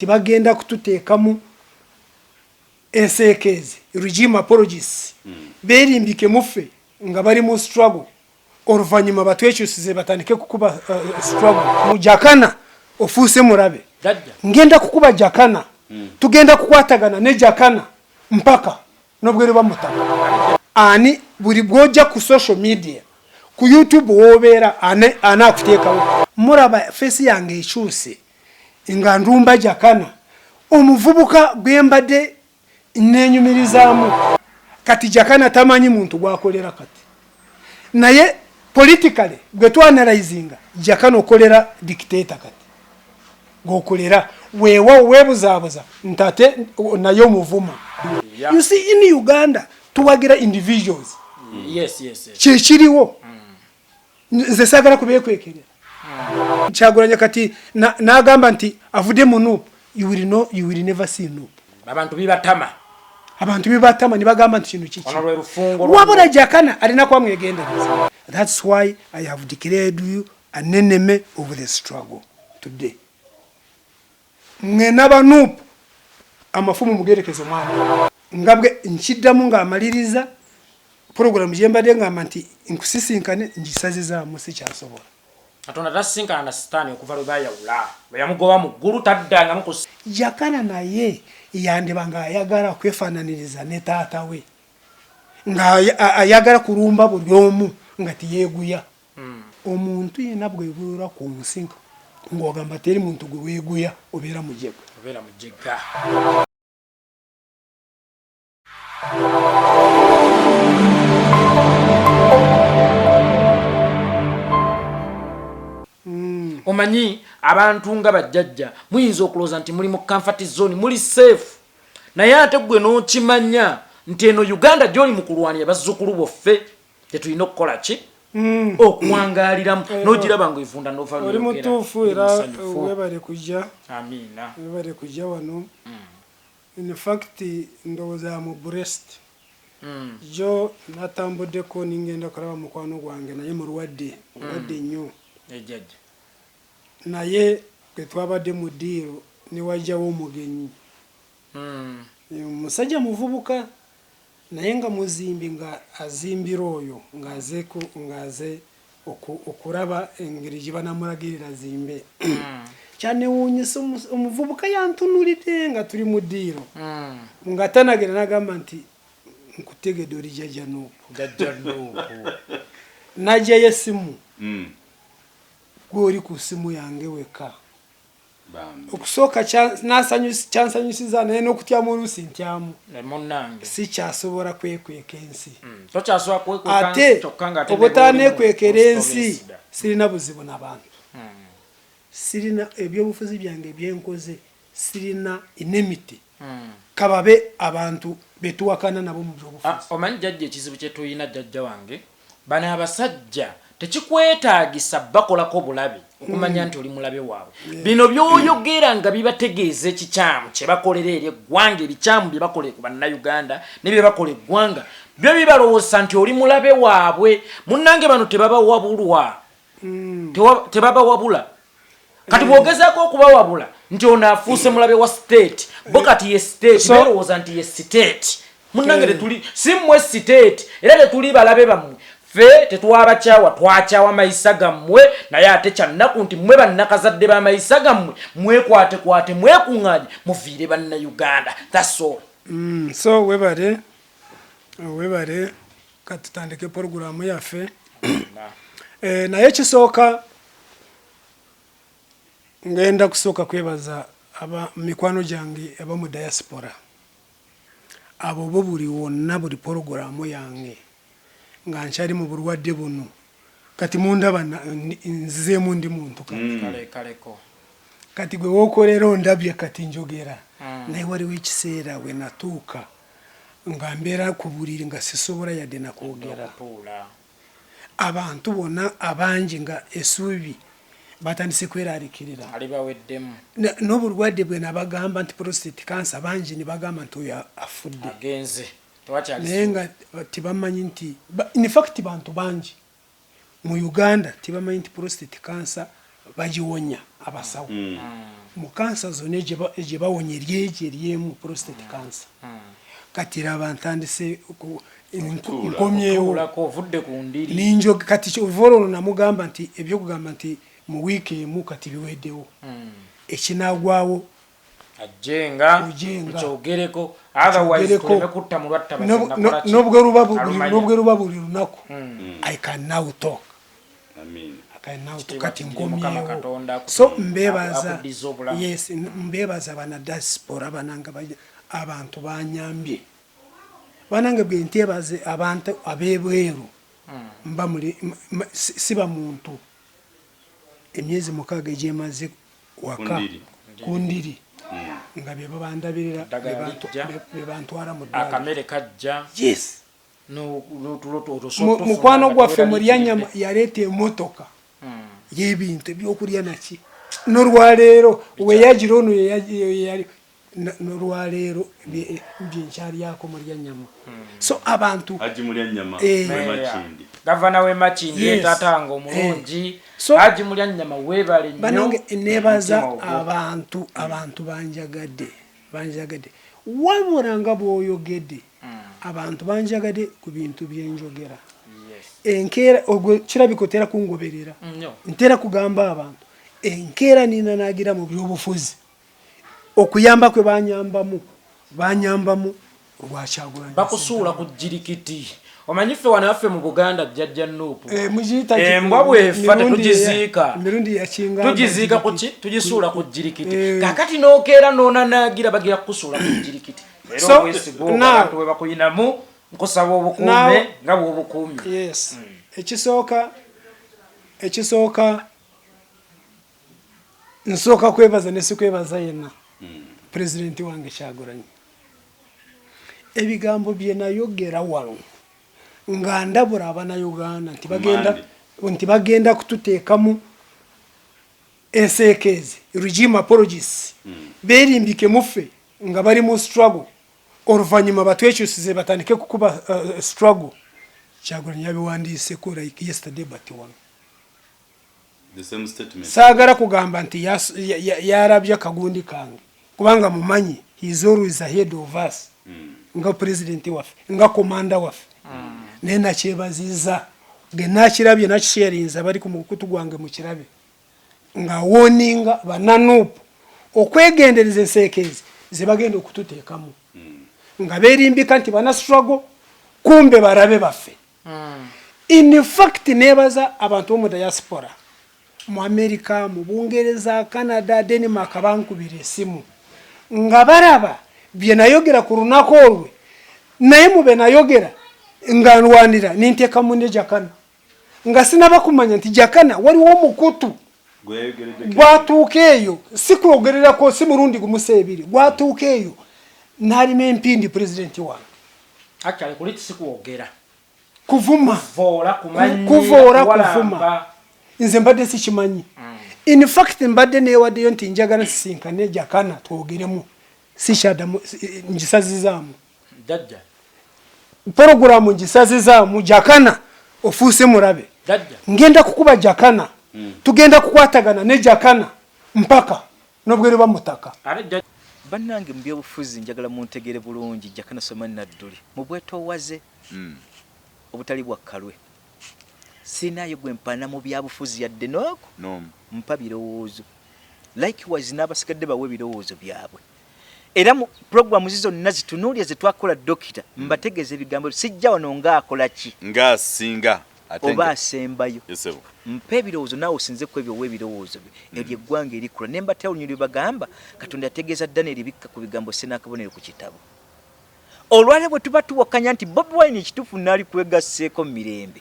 Bagenda kututeekamu enseekeezi, regime apologists, beerimbike muffe nga bali mu struggle, oluvannyuma batwekyusize batandike kukuba struggle. Mu Jakana ofuuse mulabe, ngenda kukuba Jakana. Tugenda kukwatagana ne Jakana mpaka n'obweru bamutaka ani. Buli bwojja ku social media, ku YouTube woobeera, ani akuteekawo? Mulaba face yange ekyuse nga ndumba Jakana, omuvubuka gwe mbadde nenyumirizaamu. Kati Jakana tamanyi muntu gwakolera kati, naye politically gwe twanalyzinga, Jakana okolera dictator. Kati gwokolera weewawo weebuzaabuza nti ate naye omuvuma. You see, in Uganda tuwagira individuals. Kyekiriwo, nze saagala kubekwekerera. Kyagulanya kati n'agamba nti avudde mu NUP, you will know, you will never see NUP. Abantu bibatama. Abantu bibatama ne bagamba nti kino kiki. Ono lwe lufungo. Wabula Jakana alina kuba mwegendereza. That's why I have declared you an enemy of the struggle today. Mwena ba NUP, amafumu mugerekeze mwana nga bwe nkiddamu ng'amaliriza puroguramu gye mbadde ngamba nti nkusisinkane, ngisazizaamu, sikyasobola. Katonda tasisinkana na Sitaani okuva lwe bayawula, bwe yamugoba mu ggulu taddangamu ku. Jakana naye yandiba ng'ayagala kwefaananiriza ne taata we, ng'ayagala kulumba buli omu nga tiyeeguya. Omuntu yenna bwebulula ku nsi ng'ogamba teri muntu gwe weeguya, obeera mujega. Obeera mujega. Omanyi abantu nga bajjajja muyinza okulowooza nti muli mu comfort zone, muli safe, naye ate gwe n'okimanya nti eno Uganda gy'oli mu kulwanira bazzukulu boffe, tetulina okukola ki okuwangaaliramu, n'ogiraba nga evunda nova. Oli mutuufu era webale kujja. Amiina. Webale kujja wano. In fact, ndowooza mu Brest jo natambuddeko ningenda kulaba mukwano gwange, naye mulwadde, mulwadde nnyo. Ejjajja. Naye bwe twabadde mu ddiiro ne wajjawo omugenyi, omusajja muvubuka naye nga muzimbi, nga azimbira oyo ng'aze okulaba engeri gye banamulagirira zimbe. Kyanewuunyisa, omuvubuka yantunulidde nga tuli mu ddiiro, nga tanagenda n'agamba nti, "Nkutegedde, oli jjajja NUP." Jjajja NUP. Najjayo essimu, "Gwe oli ku ssimu yange wekka." Bambi. Okusooka kyansanyusiza, naye n'okutyamu oluusi ntyamu. Munnange. Sikyasobola kwekweka ensi. Tokyasobola kwekweka. Ate kyokka nga ate obutaneekwekera ensi, obeesiga. Sirina buzibu n'abantu, sirina ebyobufuzi byange byenkoze, sirina enmity, kababe abantu betuwakana nabo mu byobufuzi. Ah, omanyi jjajja, ekizibu kye tulina, jjajja wange, bano abasajja tekikwetaagisa bakolako bulabe okumanya nti oli mulabe waabwe. Bino by'oyogera nga bibategeeza ekikyamu kye bakolera eri eggwanga, ebikyamu bye bakola ku Bannayuganda ne bye bakola eggwanga, byo bibalowooza nti oli mulabe waabwe. Munnange, bano tebabawabulwa. Tebabawabula. Kati bw'ogezaako okubawabula nti ono afuuse mulabe wa state, bo kati ye state, beerowooza nti ye state. Munnange, tetuli, si mmwe state, era tetuli balabe bammwe. Ffe tetwabakyawa, twakyawa mayisa gammwe. Naye ate kyannaku nti mmwe bannakazadde b'amayisa gammwe mwekwatekwate, mwekuŋŋaanye, muviire Bannayuganda. That's all. So webale, webale. Katutandike poroguramu yaffe. Naye kisooka ngenda kusooka kwebaza aba mikwano gyange aba mu diaspora, abo bo buli wonna, buli poroguramu yange nga nkyali mu bulwadde buno. Kati mundaba nzizeemu ndi muntu kati. Kale kaleko. Kati gwe wokolera ondabye kati njogera, naye waliwo ekiseera bwe natuuka nga mbeera ku buliri nga sisobola yadde nakwogera. Okutuula. Abantu bonna abangi nga essuubi batandise kweraliikirira. Ali baweddemu. N'obulwadde bwe nabagamba nti prostate cancer, bangi ne bagamba nti oyo afudde. Agenze, tewakyali. Naye nga tebamanyi nti in fact bantu bangi mu Uganda tebamanyi nti prostate cancer bagiwonya abasawo. Mu kansa zonna gye bawonya eryegyo eryemu prostate cancer. Kati raba ntandise nkomyewo. Okutuulako ovudde ku ndiri. Ninjo kati ova olwo namugamba nti ebyokugamba nti mu wiiki emu kati biweddewo, ekinagwawo ajjenga Ojenga. tukyogereko, otherwise Tukyogereko. tuleme kutta mulwatta. N'obwe luba buli lunaku, I can now talk. Amin. I can now talk. Kitiibwa Kati kigire Mukama nkomyewo. Katonda So mbebaza. akuddize obulamu. Yes, mbebaza bana diaspora bananga, abantu banyambye banange. Bwe ntebaze abantu ab'ebweru, mba muli siba muntu. Emyezi 6 egyemaze waka Kundiri. Kundiri nga bye babandabirira, Eddagala lijja. be bantwala mu ddwaliro. Akamere kajja. Yes. N'otulo. Mukwano gwaffe Mulyanyama yaleeta emotoka y'ebintu ebyokulya naki. Nolwaleero weyagira ono yali nolwaleero byenkyalyako Mulyanyama. So abantu Haji Mulyanyama Eh. w'e Makindye. Gavana w'e Makindye. Yes. Taatanga omulungi. So- Haji Mulyanyama, weebale nnyo. Banange, nebaza Omutima ogwo. abantu banjagadde, wabula nga bw'oyogedde, abantu banjagadde ku bintu byenjogera. Enkeera ogwo kirabika otera kungoberera. Nnyo. Ntera kugamba abantu, enkeera nina nagira mu byobufuzi, okuyamba kwe banyambamu lwakyagulanyi. Bakusuula ku jirikiti. Omanyi ffe wano waffe mu Buganda, jjajja Nuupu, Eh, mugiyita ki- embwa bwefa mirundi tetugiziika. Mirundi yakinga. Tugiziika ku ki? Tugisuula ku jirikiti. Eh. Kakati n'okeera n'onanaagira, bagira kukusuula ku jirikiti era. So, Obwesiga obwo abantu bwe bakuyinamu, nkusaba obukuume nga bw'obukuumye. Yes, ekisooka nsooka kwebaza ne sikwebaza yenna, pulezidenti wange Kyagulanyi. Ebigambo bye nayogera wano nga ndabula Abannayuganda nti bagenda Mande. nti bagenda kututeekamu enseekeezi, regime apologists beerimbike muffe nga bali mu struggle, oluvannyuma batwekyusize batandike kukuba struggle. Kyagulanyi yabiwandiiseko like yesterday, but one The same statement. Saagala kugamba nti yarabye akagundi kange, kubanga mumanyi he is always ahead of us nga president waffe, nga commander waffe. Naye nakyebaziza ge nakirabye, nakisharinza bali ku mukutu gwange mukirabe, nga warninga bannanuupu okwegendereza enseekezi ze bagenda okututeekamu nga berimbika nti bana struggle, kumbe barabe baffe. In fact, nebaza abantu bo mu diaspora, mu America, mu Bungereza, Canada, Denmark, bankubira esimu nga baraba bye nayogera ku lunaku olwe. Naye mu be nayogera nga ndwanira ninteekamu ne Jakana, nga sinaba kumanya nti Jakana waliwo omukutu Gweyogereddeko. Gwatuuka eyo, si kwogererako, si mulundi gumu, si ebiri, gwatuuka eyo n'alima empindi pulezidenti wange. Actually, kuli si kwogera. Kuvuma. Kuvoola, kumanyiira, Kuvoola, kuwalamba. Kuvuma. Nze mbadde sikimanyi. In fact, mbadde newaddeyo nti njagala nsisinkane Jakana twogeremu, sikyaddamu, ngisazizaamu. Jjajja. Poroguramu ngisazizaamu. Jakana ofuuse murabe. Jjajja. Ngenda kukuba Jakana, tugenda kukwatagana ne Jakana mpaka nobweruba mutaka. Ate jjajja. Bannange, mu byobufuzi njagala muntegere bulungi. Jakana Soma Nadduli mu bwetoowaze obutali bwa kkalwe, sirinayo gwe mpana mu byabufuzi yadde nooku. N'omu. Mpa birowoozo, likewise n'abasigadde bawe ebirowoozo byabwe. Era mu puroguramu zonna zitunuulye zetwakola, dokita, mbategeeza ebigambo. Sijja wano ngaakola ki ng'asinga ate oba asembayo. Yesebo. Mpa ebirowoozo, naawe osinze ku ebyo owa ebirowoozo byo. Eryo eggwanga erikula. Ne mbatera olunyiriri bagamba Katonda yategeeza Danieri, bikka ku bigambo sinaakabonero ku kitabo. Olwaleero bwe tuba tuwakanya nti Bobi Wine ekituufu naali kwegasseeko mu mirembe,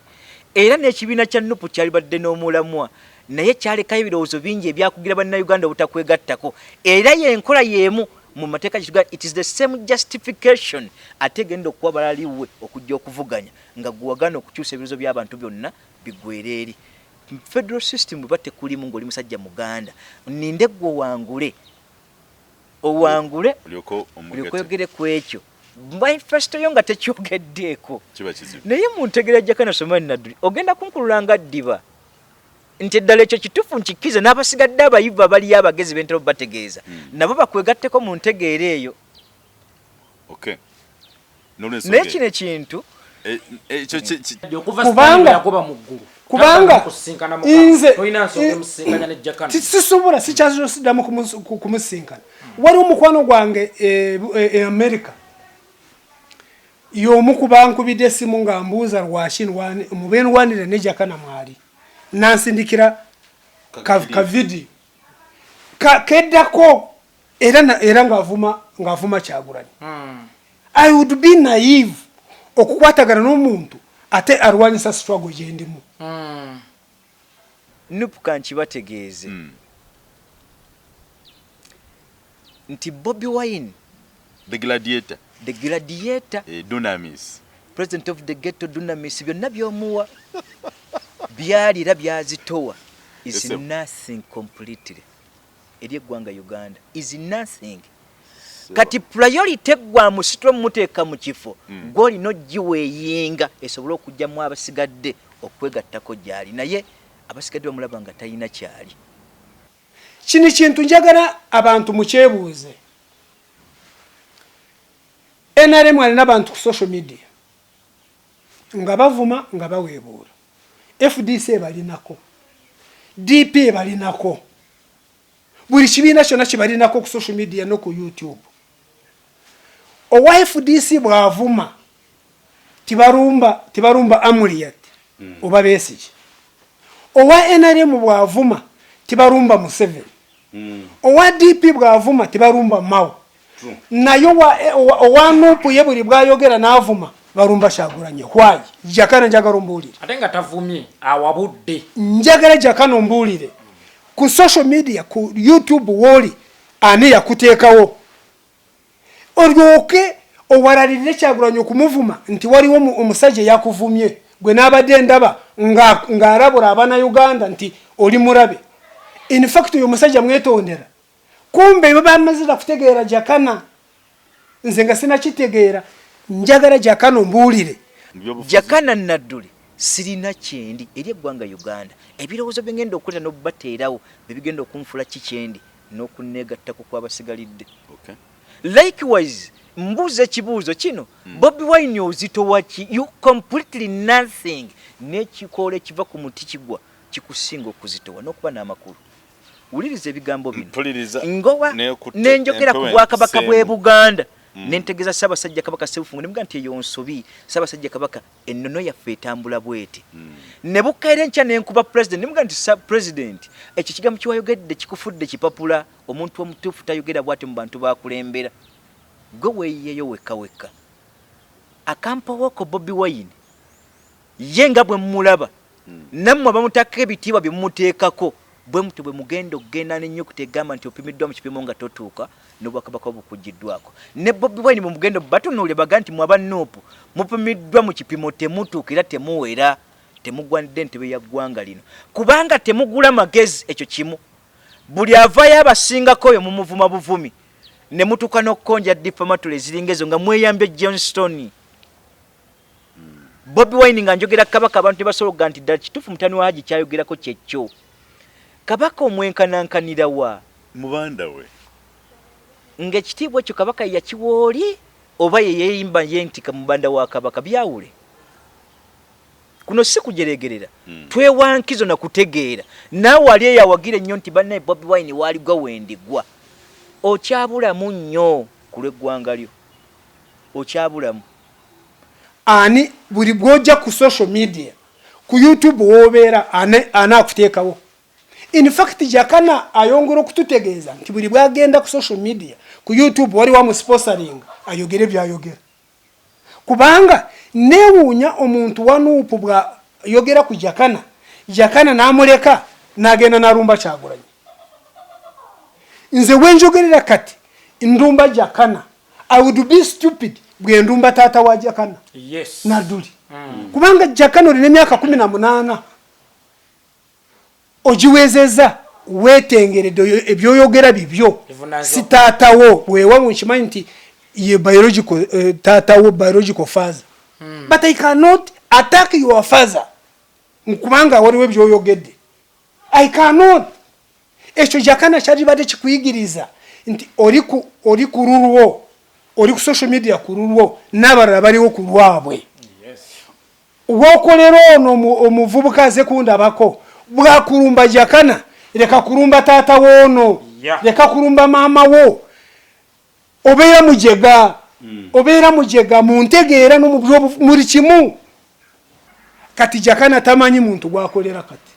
era n'ekibiina kya Nupu kyalibadde n'omulamwa, naye kyalekayo ebirowoozo bingi ebyakugira Bannayuganda obutakwegattako. Era yenkola y'emu mu mateeka gyetuga, it is the same justification ate egenda okuwa balaliwe okujja okuvuganya nga gwewagaana okukyusa ebirowoozo by'abantu byonna biggwera eri federal system. Bwe batekulimu ng'oli musajja muganda, ninde gwe owangule, owangule, olyoke omugate. Olyoke ku ekyo manifesto yo nga tekyogeddeeko. Kiba kizibu. Naye muntegera, Jakana Somali Nadduli, ogenda kunkulula nga ddiba. Nti eddala ekyo kituufu nkikkiriza, n'abasigadde abayivu abaliyo abagezi bentera obategeeza nabo bakwegatteko mu ntegeera eyo. Okay. Naye kino ekintu Ekyo okuva Kubanga- yakuba mu ggulu kubanga nze tolina nsonga emusinkanya ne Jakana. Sisobola, sikyaziddamu kumusinkana. Waliwo omukwano gwange e America, y'omu ku bankubidde essimu nga mbuuza lwaki mubendwanire ne Jakana, mwali nansindikira ka video keddako era era ng'avuma Kyagulanyi. I would be naive okukwatagana n'omuntu ate alwanyisa struggle gyendimu. NUP, kankibategeeze nti Bobi Wine, The gladiator, the gladiator, dunamis, president of the ghetto, dunamis, byonna byomuwa byali era byazitowa is Yes, sir. nothing completely eri eggwanga Uganda, is nothing. Kati priority eggwa musitula mumuteeka mu kifo gwolina ogiweeyinga esobole okugyamu abasigadde okwegattako gyali, naye abasigadde bamulaba nga talina kyali. Kino kintu njagala abantu mukyebuuze. NRM alina abantu ku social media nga bavuma, nga baweebuula. FDC ebalinako, DP ebalinako, buli kibiina kyonna kibalinako ku social media no ku YouTube. Owa FDC bw'avuma tibarumba Amuriat oba Besigye. Owa NRM bw'avuma tibarumba Museveni. Owa DP bw'avuma tibarumba Mao. Naye owa NUP ye buli bwayogera n'avuma barumba Kyagulanyi. Why? Jakana, njagala ombuulire. Ate nga tavumye, awabudde. Njagala Jakana ombuulire, ku social media, ku YouTube wooli, ani yakuteekawo olyoke owalalirire Kyagulanyi okumuvuma nti waliwo omusajja eyakuvumye gwe n'abadde ndaba ng'alabula abannayuganda nti oli mulabe? In fact oyo omusajja mwetondera, kumbe bwe bamazira kutegeera Jakana, nze nga sinakitegeera. Njagala Jakana ombuulire. Mu byobufuzi. Jakana Nadduli, sirina kyendi eri eggwanga Uganda. Ebirowoozo byengenda okuleeta n'obubateerawo bebigenda okunfula ki kyendi n'okuneegattako kw'abasigalidde. Likewise, mbuuza ekibuuzo kino: Bobi Wine ozitowa ki? You completely nothing. N'ekikoola ekiva ku muti kigwa kikusinga okuzitowa n'okuba n'amakulu. Wuliriza ebigambo bino. Mpuliriza. Ngowa Nekutte nenjogera ku empewo bwakabaka bw'e empiseemu. Buganda, nentegeeza Ssaabasajja Kabaka Ssebufungu, nemuga nti eyo nsobi. Ssaabasajja Kabaka, ennono yaffe etambula bweti. Ne bukeera enkya nenkuba president, nemuga nti president, ekyo kigambo kiwayogedde kikufudde kipapula. Omuntu omutuufu tayogera bw'ati mu bantu bakulembera. Gwe weeyiyeyo wekka wekka. Akampowoko Bobi Wine ye nga bwe mmulaba, nammwe abamutakako ebitiibwa bye mumuteekako, bwe mutyo bwe mugenda okugenda n'ennyukuta egamba nti opimiddwa mu kipimo nga totuuka n'obwakabaka bukugiddwako. Ne Bobi Wine bwe mugenda batunuule baga nti mwe aba NUP mupimiddwa mu kipimo, temutuuka era temuwera, temugwanidde entebe ya ggwanga lino kubanga temugula magezi. Ekyo kimu, buli avaayo abasingako oyo mumuvuma buvumi ne mutuuka n'okukonja defamatory eziringa ezo nga mweyambye Johnston. Bobi Wine, nga njogera kabaka, abantu tebasobola okugaa nti ddala kituufu mutani wa Haji kyayogerako kyekyo. Kabaka omwenkanankanira wa? Mubanda we. Ng'ekitiibwa ekyo kabaka ye yakiwa oli oba ye yeeyimba ye nti mubanda wa kabaka? Byawule. Kuno si kujeregerera. Twewankizo na kutegeera. Naawe ali eyo awagira ennyo nti bannaye Bobi Wine waaligwa wendigwa, okyabulamu nnyo ku lw'eggwanga lyo, okyabulamu. Ani buli bwojja ku social media, ku YouTube wobeera, ani akuteekawo? In fact Jakana ayongera okututegeeza nti buli bwagenda ku social media, ku YouTube, waliwo amusponsoringa ayogere byayogera. Kubanga neewuunya omuntu wa NUP bwayogera ku Jakana, Jakana n'amuleka n'agenda n'alumba Kyagulanyi. Nze wenjogerera kati ndumba Jakana, I would be stupid bwe ndumba taata wa Jakana. Nadduli, kubanga Jakana olina emyaka 18 ogiwezeza, weetengeredde, ebyoyogera bibyo. Bivunanyizibwa. Si taatawo. Weewawo nkimanyi nti ye biological taatawo, biological father, but I cannot attack your father kubanga waliwo ebyoyogedde. I cannot. Ekyo Jakana kyalibadde kikuyigiriza nti oli ku oli ku lulwo, oli ku social media ku lulwo, n'abalala baliwo ku lwabwe. Wokolera ono omuvubuka aze kundabako bwakulumba Jakana, leka kulumba taata woono, leka kulumba maama wo. Obeera mujega, obeera mujega mu ntegeera no muli kimu. Kati Jakana tamanyi muntu gwakolera kati,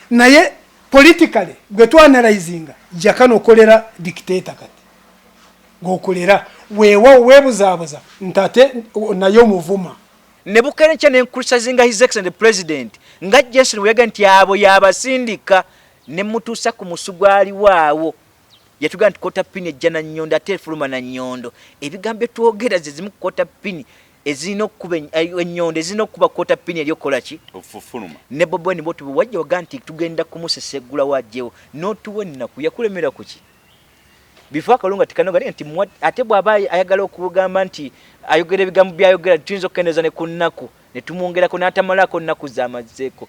naye politically gwe twanalizinga Jakana okolera dictator kati gwokolera weewawo weebuzaabuza nti ate naye omuvuma. Ne bukeera enkya ne nkucriticizinga His Excellency the President nga Jason bwe yagambye nti abo y'abasindika ne mutuusa ku musu gwaliwo awo. Yatugamba nti kota pini ejja na nnyondo ate efuluma na nnyondo. Ebigambo bye twogera ze zimu ku kota pini ezirina okukuba ennyondo ezirina okukuba kota pini eri okukola ki? Okufuluma. Ne Bobi Wine bw'otyo bwe wajja waga nti tugenda kumuseseggula w'aggyewo n'otuwa ennaku yakulemera ku ki? Bifo akalulu nga tekanoga naye nti muwa, ate bw'aba ayagala okugamba nti ayogera ebigambo by'ayogera tuyinza okukendeeza ne ku nnaku ne tumwongerako n'atamalaako nnaku z'amazeeko.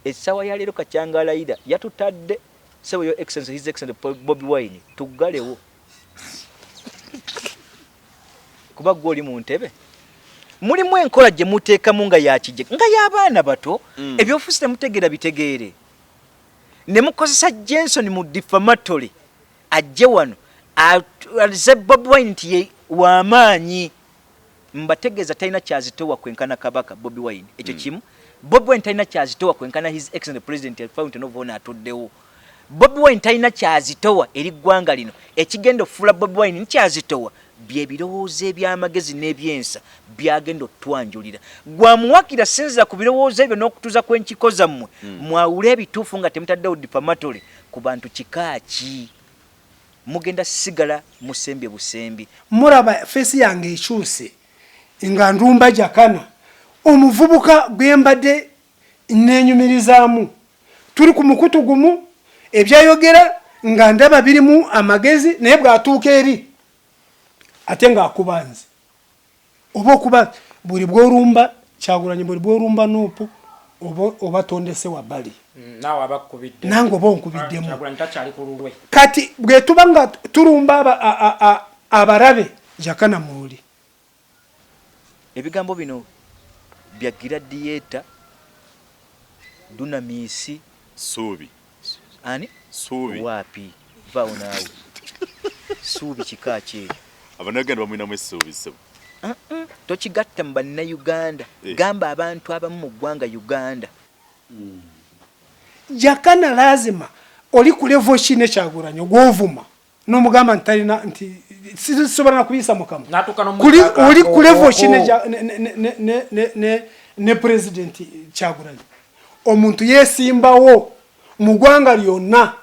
Essaawa ya leero Kacyanga alayira yatutadde. Ssebo Your Excellency His Excellency Bobi Wine tuggalewo kuba gwe oli mu ntebe. Mulimu enkola gye muteekamu nga ya kije nga y'abaana bato, ebyobufuzi temutegeera bitegeere ne mukozesa Jenson mu defamatory ajje wano alize Bobi Wine nti ye w'amaanyi. Mbategeeza talina kyazitowa kwenkana Kabaka Bobi Wine, ekyo kimu. Bobi Wine talina kyazitowa kwenkana His Excellency President Fountain of Honor atuddewo. Bobi Wine talina kyazitowa eri ggwanga lino. Ekigenda okufuula Bobi Wine nkyazitowa bye birowoozo eby'amagezi n'ebyensa by'agenda okutwanjulira. Gwe amuwagira sinziira ku birowoozo ebyo n'okutuuza kw'enkiiko zammwe, mwawule ebituufu nga temutaddewo defamatory ku bantu kika ki. Mugenda sigala musembye busembi. Mulaba face yange ekyuse nga ndumba Jakana, omuvubuka gwembadde nenyumirizaamu. Tuli ku mukutu gumu, ebyayogera nga ndaba birimu amagezi naye bwatuuka eri ate nga akuba nze. Oba okuba buli bworumba Kyagulanyi, buli bworumba Nup oba oba tondese wabali. Naawe aba akkubiddemu. Nange oba onkubiddemu. Kyagulanyi takyali ku lulwe. Kati bwetuba nga tulumba abalabe Jakana mwoli. Ebigambo bino bya Giradiyeta Dunamisi. Ssuubi. Ani? Ssuubi. Waapi? Vaawo naawe. Ssuubi kika ki eryo? Abannayuganda bamulinamu essuubi ssebo. Tokigatta mu Bannayuganda. Eh. Gamba abantu abamu mu ggwanga Uganda. Jakana lazima oli ku level ki ne Kyagulanyi gw'ovuma n'omugamba nti talina nti sisobola na kuyisa mu kamwa. N'atuuka n'omu Kuli myaka oli ku level ki ne President Kyagulanyi. Omuntu yeesimbawo mu ggwanga lyonna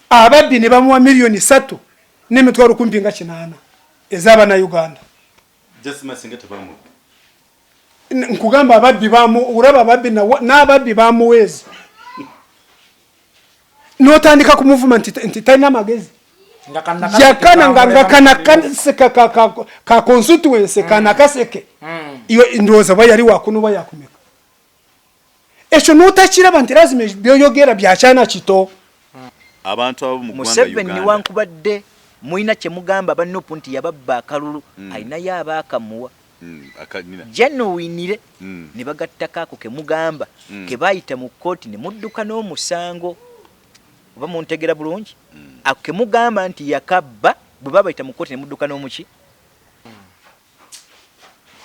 ababbi ne bamuwa miliyoni 3 n'emitwalo kumpi nga 8 ez'Abannayuganda. Just singa tebamubba. Nkugamba ababbi bamu, uraba ababbi n'ababbi bamuweezi. N'otandika kumuvuma nti talina magezi. Nga kanakaseke Jakana nga kamulema. kanakaseke ka constituency kanakaseke. Iyo ndowooza bwa yali wakuno yakumeka. Ekyo n'otakiraba nti lazima byoyogera bya kyana kito. Abantu abo mu ggwanga Museveni Uganda. newankubadde mulina kye mugamba aba Nup nti yababba akalulu, alinayo abaakamuwa. Akanina. Genuinely, ne bagattako ako ke mugamba, ke baayita mu kkooti ne mudduka n'omusango. Oba muntegeera bulungi? Ako ke mugamba nti yakabba, bwe baabayita mu kkooti ne mudduka n'omuki?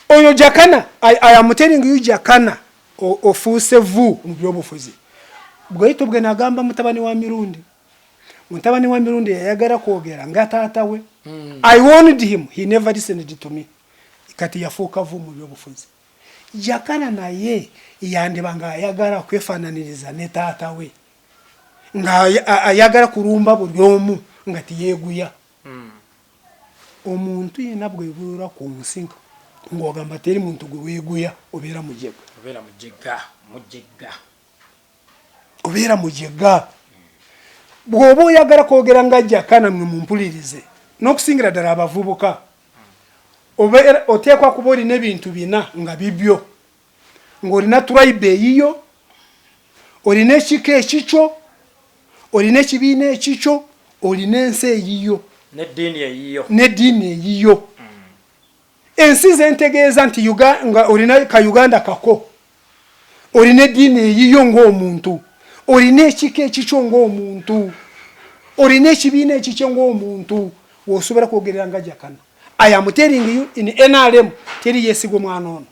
Oyo Jakana, I am telling you Jakana, ofuuse vu mu byobufuzi. Bw'oyita bwe nagamba mutabani wa Mirundi. Mutabani wa Mirundi yayagala kwogera nga taata we. I warned him, he never listened to me. Kati yafuuka vu mu byobufuzi. Jakana naye yandiba ng'ayagala kwefaananiriza ne taata we. Nga ayagala kulumba buli omu nga tiyeeguya. Omuntu yenna bw'ebuula ku nsi ng'ogamba teri muntu gwe weeguya obeera mujega. Obeera mujega, mujega. Obeera mujega. Bw'oba oyagala kwogera nga Jakana mwe mumpulirize n'okusingira ddala abavubuka, obeera oteekwa kuba olina ebintu bina nga bibyo. Ng'olina tribe eyiyo, Olina ekika ekikyo, olina ekibiina ekikyo, olina ensi eyiyo n'eddiini eyiyo, n'eddiini eyiyo. Ensi zentegeeza nti nga olina ka Uganda kako, olina eddiini eyiyo ng'omuntu, olina ekika ekikyo ng'omuntu, olina ekibiina ekikyo ng'omuntu, wosobola kwogerera nga Jakana. I am telling you, in NRM teri yesigwa omwana ono.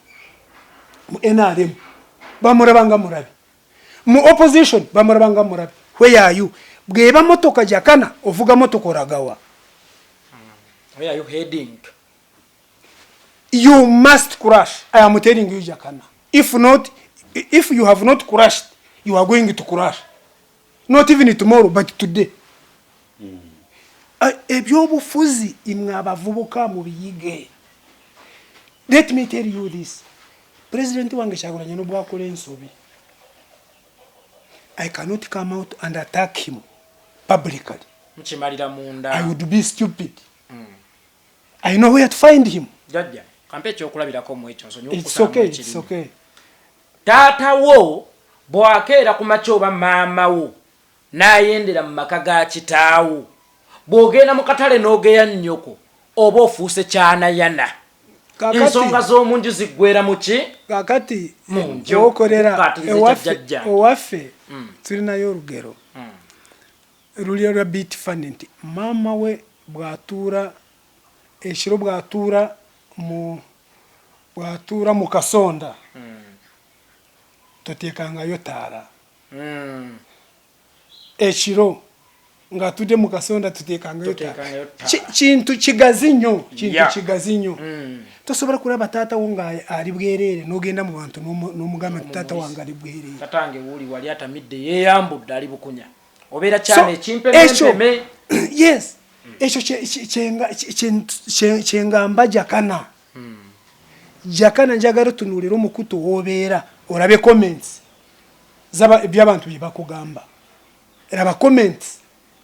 Mu NRM bamuraba nga murabe, mu opposition bamuraba nga murabe. Where are you? Bweba motoka Jakana ovuga motoka oragawa. Where are you heading? You must crash. I am telling you, Jakana. If not, if you have not crashed, you are going to crash. Not even tomorrow, but today. Ebyobufuzi imwe abavubuka mubiyige. Let me tell you this. President wange Kyagulanyi n'obwakola ensobi, I cannot come out and attack him publicly. Mukimalira munda. I would be stupid. I know where to find him. Jajja, kampe ekyokulabirako mu ekyo, nsonyiwe It's okusala mu okay, it's ekirimi. okay. Taata wo bw'akeera ku makya oba maama wo n'ayendera mu maka ga kitaawo, bw'ogenda mu katale n'ogeya nnyoko, oba ofuuse kyanayana. Ensonga z'omu nju ziggwera mu ki? Kakati Mu nju. Okolera Okukaatiriza ewaffe, ekya jjajja. owaffe tulinayo olugero luli lwa bit funny nti maama we bw'atuura ekiro, bw'atuura mu kasonda, toteekangayo taara. Ekiro ng'atudde mu kasonda tuteekangayo taara. Toteekangayo taara. Kintu kigazi nnyo, kintu kigazi nnyo. Tosobola kulaba taata wo nga ali bwereere n'ogenda mu bantu n'omugamba nti taata wange ali bwereere. Tatange wuuli wali atamidde, yeeyambudde, ali bukunya, obeera So, kyana ekimpemempeme. Yes, ekyo kyengamba Jakana. Jakana, njagala otunuulire omukutu w'obeera, olabe comments eby'abantu bye bakugamba. Raba comments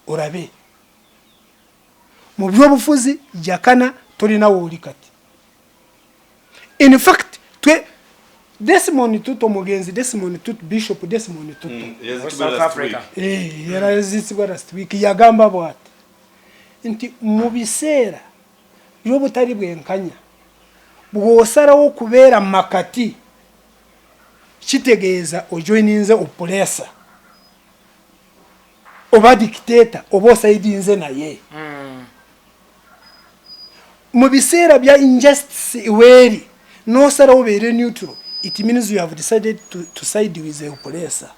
olabe. Mu byobufuzi, Jakana, tolina wooli kati. In fact, twe Desmond Tutu, omugenzi Desmond Tutu, Bishop Desmond Tutu, South Africa. Yarazisibwa last week, yagamba bwati nti mu biseera by'obutali bwenkanya, bw'osalawo okubeera makati, kitegeeza ojoininze oppressor oba dictator, oba osayidinze naye. Mu biseera bya injustice weeri n'osalawo obeere neutral, it means you have decided to side with the oppressor.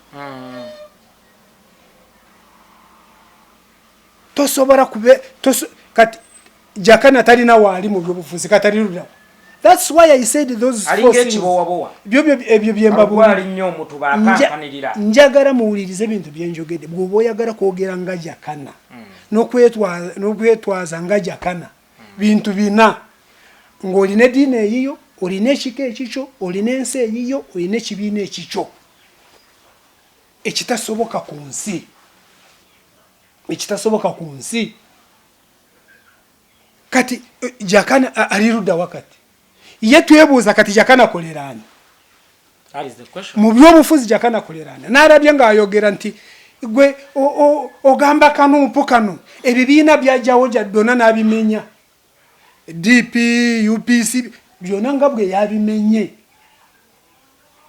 Tosobola kube kati Jakana talina waali mu byobufuzi, katali luddawa. That's why I said those four Alinga things. Ekibowabowa. Byo ebyo byembabuulira. Gwali nnyo omutuba akankanirira. Njagala muwulirize ebintu byenjogedde. Bw'oba oyagala kwogera nga Jakana n'okwetwaza nga Jakana, bintu bina: ng'olina eddiini eyiyo, olina ekika ekikyo, olina ensi eyiyo, olina ekibiina ekikyo. Ekitasoboka ku nsi, ekitasoboka ku nsi. Kati Jakana ali ludda wakati ye twebuuza kati Jakana koleraani? That is the question. Mu byobufuzi Jakana koleraani? N'alabye ng'ayogera nti gwe ogamba kanuupu kano, ebibiina byajjawo byonna n'abimenya, DP, UPC, byonna nga bwe yabimenye,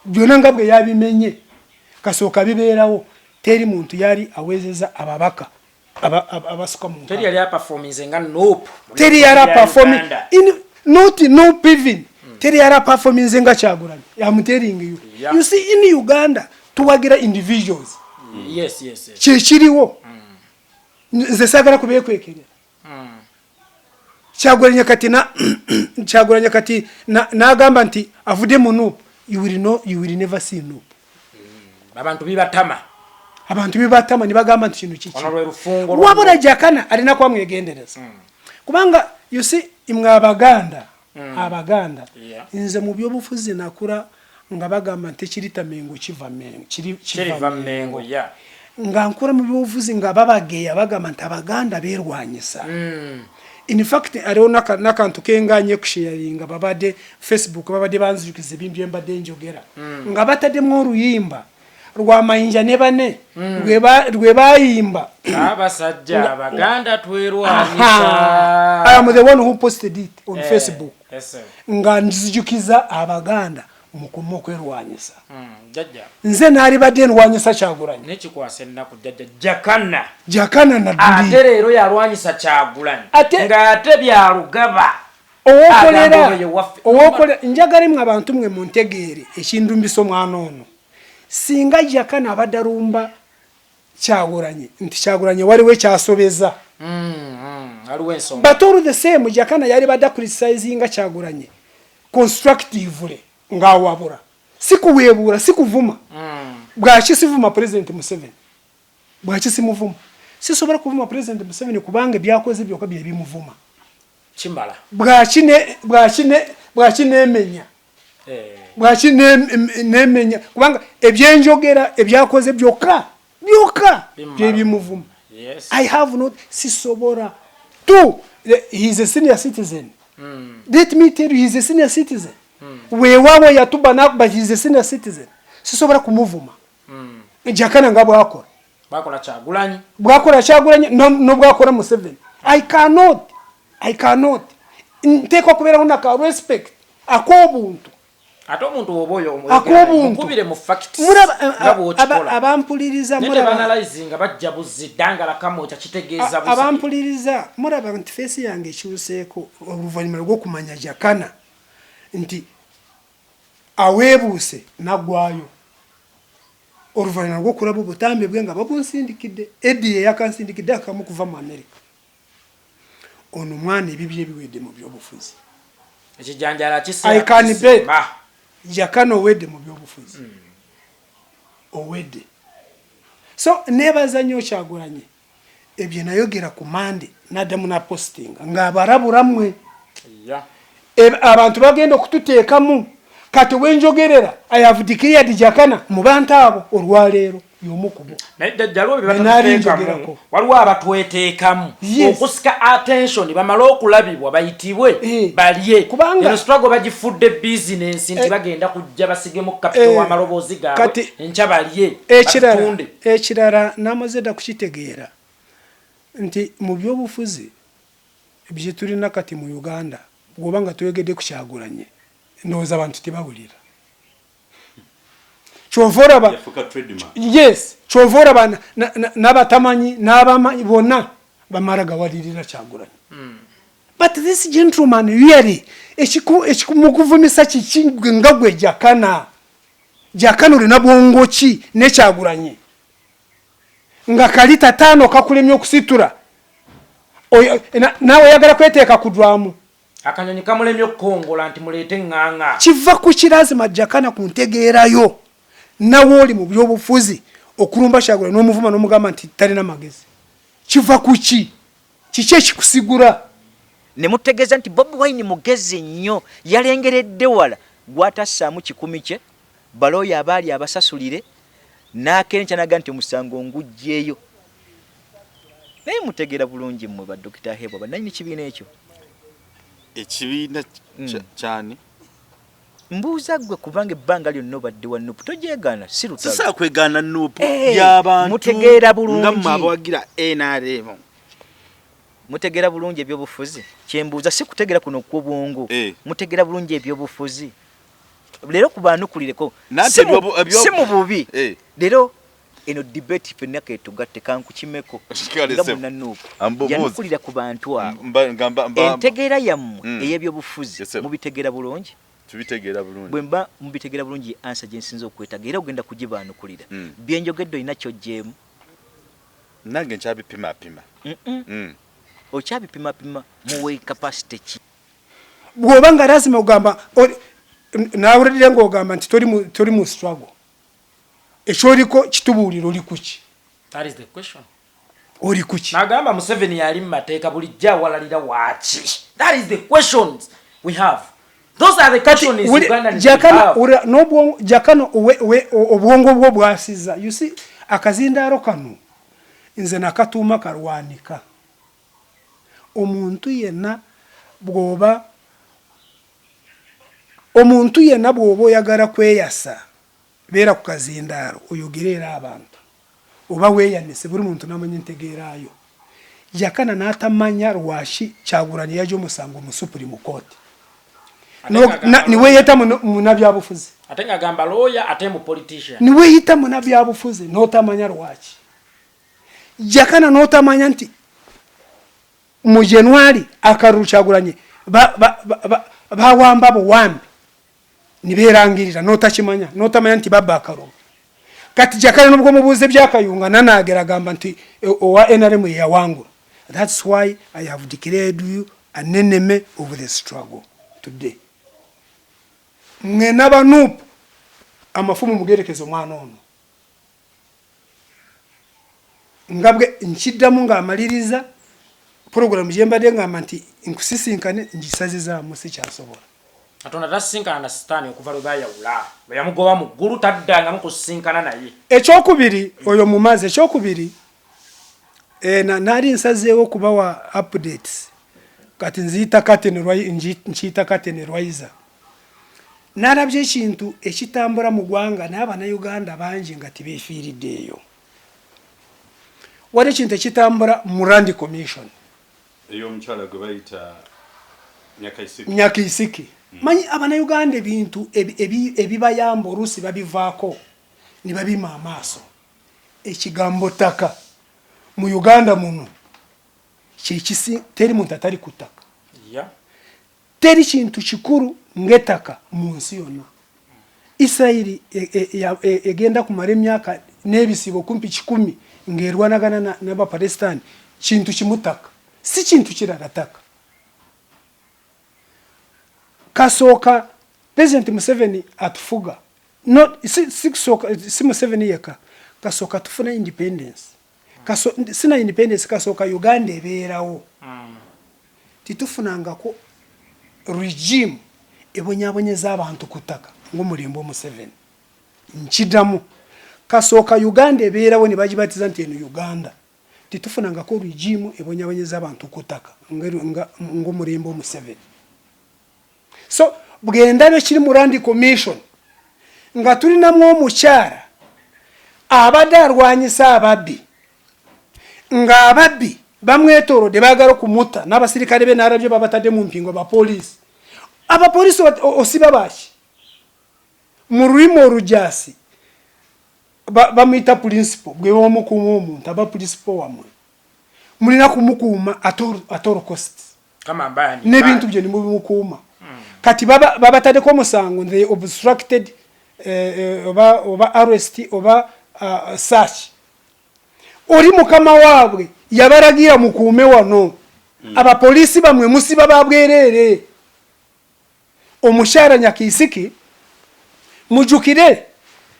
byonna nga bwe yabimenye, kasooka bibeerawo. Teri muntu yali awezeza ababaka abasuka mu Teri yali aperforminze nga NUP. Teri yali performing in not NUP even. Teri yali performinze nga Kyagulanyi. I'm telling you. You see, in Uganda tuwagira individuals. Yes. Kyekiriwo. Nze saagala kubeekwekerera. Kyagulanyi kati na Kyagulanyi kati n'agamba nti avudde mu NUP, you will know, you will never see NUP. Abantu bibatama. Abantu bibatama ne bagamba nti kino kiki. Ono lwe lufungo. Wabula Jakana alina kuba mwegendereza, kubanga you see, imwe Abaganda, Abaganda, nze mu byobufuzi nakula nga bagamba nti ekirita Mengo kiva Mengo, kiva Kiriva Mengo, yeah. Nga nkula mu byobufuzi nga babageya, bagamba nti Abaganda beerwanyisa. In fact, aliwo n'akantu kenganye kusharinga, babadde Facebook babadde banzijukiza ebintu bye mbadde njogera, nga bataddemu oluyimba. lwa Mayinja ne bane lwe bayimba. Abasajja Abaganda twerwanyisa. I am the one who posted it on Facebook. Nga nzijukiza Abaganda mukome okwerwanyisa. Nze naalibadde ndwanyisa Kyagulanyi. Nekikwasa ennaku, jjajja Jakana. Jakana nadduli. Ate leero yalwanyisa Kyagulanyi. Ng'ate Byalugaba. Owokolera owokolera njagala mwe abantu mwe muntegeere ekindumbisa omwana ono. Singa Jakana abadde alumba Kyagulanyi nti Kyagulanyi waliwo ekyasobeza. But all the same Jakana yali badde acriticinga Kyagulanyi constructively, ng'awabula, si kuweebuula, si kuvuma. Bwaki sivuma President Museveni? Bwaki simuvuma? Sisobola kuvuma President Museveni kubanga ebyakoze byokka bye bimuvuma. Kimala. Bwaki nemenya? Bwaki nemenya? Kubanga ebyenjogera, ebyakoze byokka byokka byebimuvuma. I have not, sisobola to. He is a senior citizen. Let me tell you, he is a senior citizen. Weewaawo yatuba nakuba, he is a senior citizen. Sisobola kumuvuma. Jakana nga bwakola. Bakola Kyagulanyi. Bwakola Kyagulanyi nobwakola Museveni. I cannot, I cannot. Nteekwa kubeerawo naka respect ak'obuntu. Ate omuntu woba oyo ak'obuntu. Mukubire mu facts. Muraba nga bw'okikola. Abampuliriza naye muraba tebanalizinga, bajja buzzi ddangala kamwokya kitegeeza busa. Abampuliriza muraba nti face yange ekyuseeko oluvannyuma lw'okumanya Jakana nti aweebuuse naggwayo, oluvannyuma lw'okulaba obutambi bwe nga babunsindikidde. Edi yeyakansindikidde akamu kuva mu America. Ono mwana ebibye biwedde mu byobufuzi. Ekijanjala. I can bet Jakana owedde mu byobufuzi, owedde. So nebaza nnyo Kyagulanye ebyo nayogera ku Mande naddamu napostinga ng'abalabula mmwe abantu bagenda okututeekamu. Kati wenjogerera, I have declared Jakana mu bantu abo olwaleero y'omu kubo. Naye jjajja, waliwo bye Naali batatuteekamu. njogerako. Waliwo abatweteekamu okusika attention, bamale okulabibwa, bayitibwe, balye. Eno struggle bagifudde business nti bagenda kujja basigemu capital w'amaloboozi gaabwe, enkya balye, Ekirala, batunde. Ekirala namaze dda kukitegeera nti mu byobufuzi bye tulina kati mu Uganda, bw'oba nga toyogedde ku Kyagulanye, ndowooza abantu tebawulira. Kyova olaba Yafuuka trademark. Yes, kyova olaba n'abatamanyi n'abamanyi bonna bamala gawalirira Kyagulanyi. But this gentleman really, ekikumukuvumisa kiki nga gwe Jakana? Jakana, olina bwongo ki nekyagulanye nga kalita taano kakulemye okusitula? Naawe oyagala kweteeka kudwamu. Akanyonyi kamulemye okukongola nti muleete eŋŋaŋa. Kiva ku kirazima Jakana ku ntegeerayo nawe oli mu byobufuzi, okulumba Kyagula n'omuvuma n'omugamba nti talina magezi, kiva ku ki? Kiki ekikusigula? Ne mutegeeza nti Bobi Wine mugezi nnyo, yalengeredde wala gwatassaamu 100 kye balooya abaali abasasulire n'akenkya naga nti omusango nguggyeyo. Naye mutegeera bulungi mmwe ba Dokita Hebwa bannannyini kibiina ekyo? Ekibiina kyani? Mbuuza ggwe, kubanga ebbanga lyonna obadde wa NUP, togyegaana, si lutalo. Sisobola kwegaana NUP Eh, y'abantu mutegeera bulungi. nga mmwe abawagira NRM. Mutegeera bulungi ebyobufuzi? Kyembuuza si kutegeera kuno okw'obwongo. Mutegeera bulungi ebyobufuzi? Leero kubaanukulireko Nanti si mu bubi. Leero eno debate ffenna ketugatte, kankukimeko Kale nga sebo. munna NUP. Ambubuuze. Yanukulira ku bantu abo. Nga Entegeera yammwe ey'ebyobufuzi Yes, sir. mubitegeera bulungi? Tubitegeera bulungi. Bwe mba mubitegeera bulungi, answer gye nsinza okwetaaga era ogenda kugibaanukulira. Byenjogedde olina ky'oggyeemu? Nange nkyabipimapima. Okyabipimapima muwe capacity ki? Bw'oba nga lazima ogamba nawulidde ng'ogamba nti toli mu struggle, ekyoliko kitubuulira, oli kuki? That is the question. Oli kuki? Nagamba Museveni yali mu mateeka bulijjo awalalira waaki? That is the questions we have. Those are the questions Ugandans Jakana have. N'obwongo Jakana obwongo bwo bwasiza. You see, akazindaalo kano nze nakatuuma kalwanika. Omuntu yenna bw'oba oyagala kweyasa. Beera ku kazindaalo oyogere era abantu oba weeyanise buli muntu n'amanya entegeerayo. Jakana n'atamanya lwaki Kyagulanyi yagya omusango mu Supreme Court. Niweyeta munabyabufuzi. Ate ng'agamba lawyer ate mu politician. Niweyita munabyabufuzi n'otamanya lwaki. Jakana n'otamanya nti mu January akalulu Kyagulanyi bawamba buwambi niberangirira notakimanya notamanya nti babba akalulu. Kati Jakana nubwo mubuuze byakayunga nanagera agamba nti owa NRM yeyawangula. That's why I have declared you an enemy of the struggle today. Mwe n'aba NUP amafumu mugerekeze omwana ono. Nga bwe nkiddamu ng'amaliriza pulogulaamu gye mbadde ngamba nti nkusisinkane ngisazizaamu sikyasobola. Katonda tasisinkana na Sitaani okuva lwe baayawula, lwe yamugoba mu ggulu taddangamu kusisinkana naye. Ekyokubiri oyo mumazi ekyokubiri eh, naali nsazeewo okubawa updates kati nziyita curtain nkiyita curtain riser. Nalabye ekintu ekitambula mu gwanga naye abanauganda bangi nga tibefiiriddeeyo. Waliwo ekintu ekitambula mu Land Commission. Ey'omukyala gwe bayita Nyakaisiki. Nyakaisiki. Manyi abanauganda ebintu ebibayamba oluusi babivaako ne babima amaaso. Ekigambo ttaka mu Uganda muno kyekisi teri muntu atali ku ttaka. Yeah. Teri kintu kikuru ng'ettaka mu nsi yonna. Isirairi egenda kumara emyaka n'ebisiibo kumpi kikumi ng'erwanagana n'Abapalesitaani kintu kimu ttaka, si kintu kirala ttaka. Kasooka Pulezidenti Museveni atufuga, no, si, si kusooka, si Museveni yekka, kasooka tufuna independence. Kaso, sina independence kasooka Uganda ebeerawo. Titufunangako regime ebonyabonyeza abantu ku ttaka ng'omulembe Omuseveni. Nkidamu, kasooka Uganda ebeerawo ne bagibatiza nti eno Uganda. Titufunangako regime ebonyabonyeza abantu ku ttaka ng'omulembe Omuseveni. So bwendaba ekiri mu Land Commission nga tulinamu omukyala abadde alwanyisa ababbi ng'ababbi bamwetoolodde baagala okumutta n'abasirikale be n'alabye babatadde mu mpingu abapoliisi. Abapoliisi osiba baki? Mu lulimi olujaasi bamuyita principal, gwe omukuuma omuntu aba principal wamwe. Mulina kumukuuma at all costs. N'ebintu bye nimubimukuuma. Kati babataddeko omusango they obstructed oba arrest oba search. Oli mukama waabwe yabalagira mukuume wano. Abapoliisi bamwe musiba ba bwereere. Omukyala Nyakaisiki mujjukire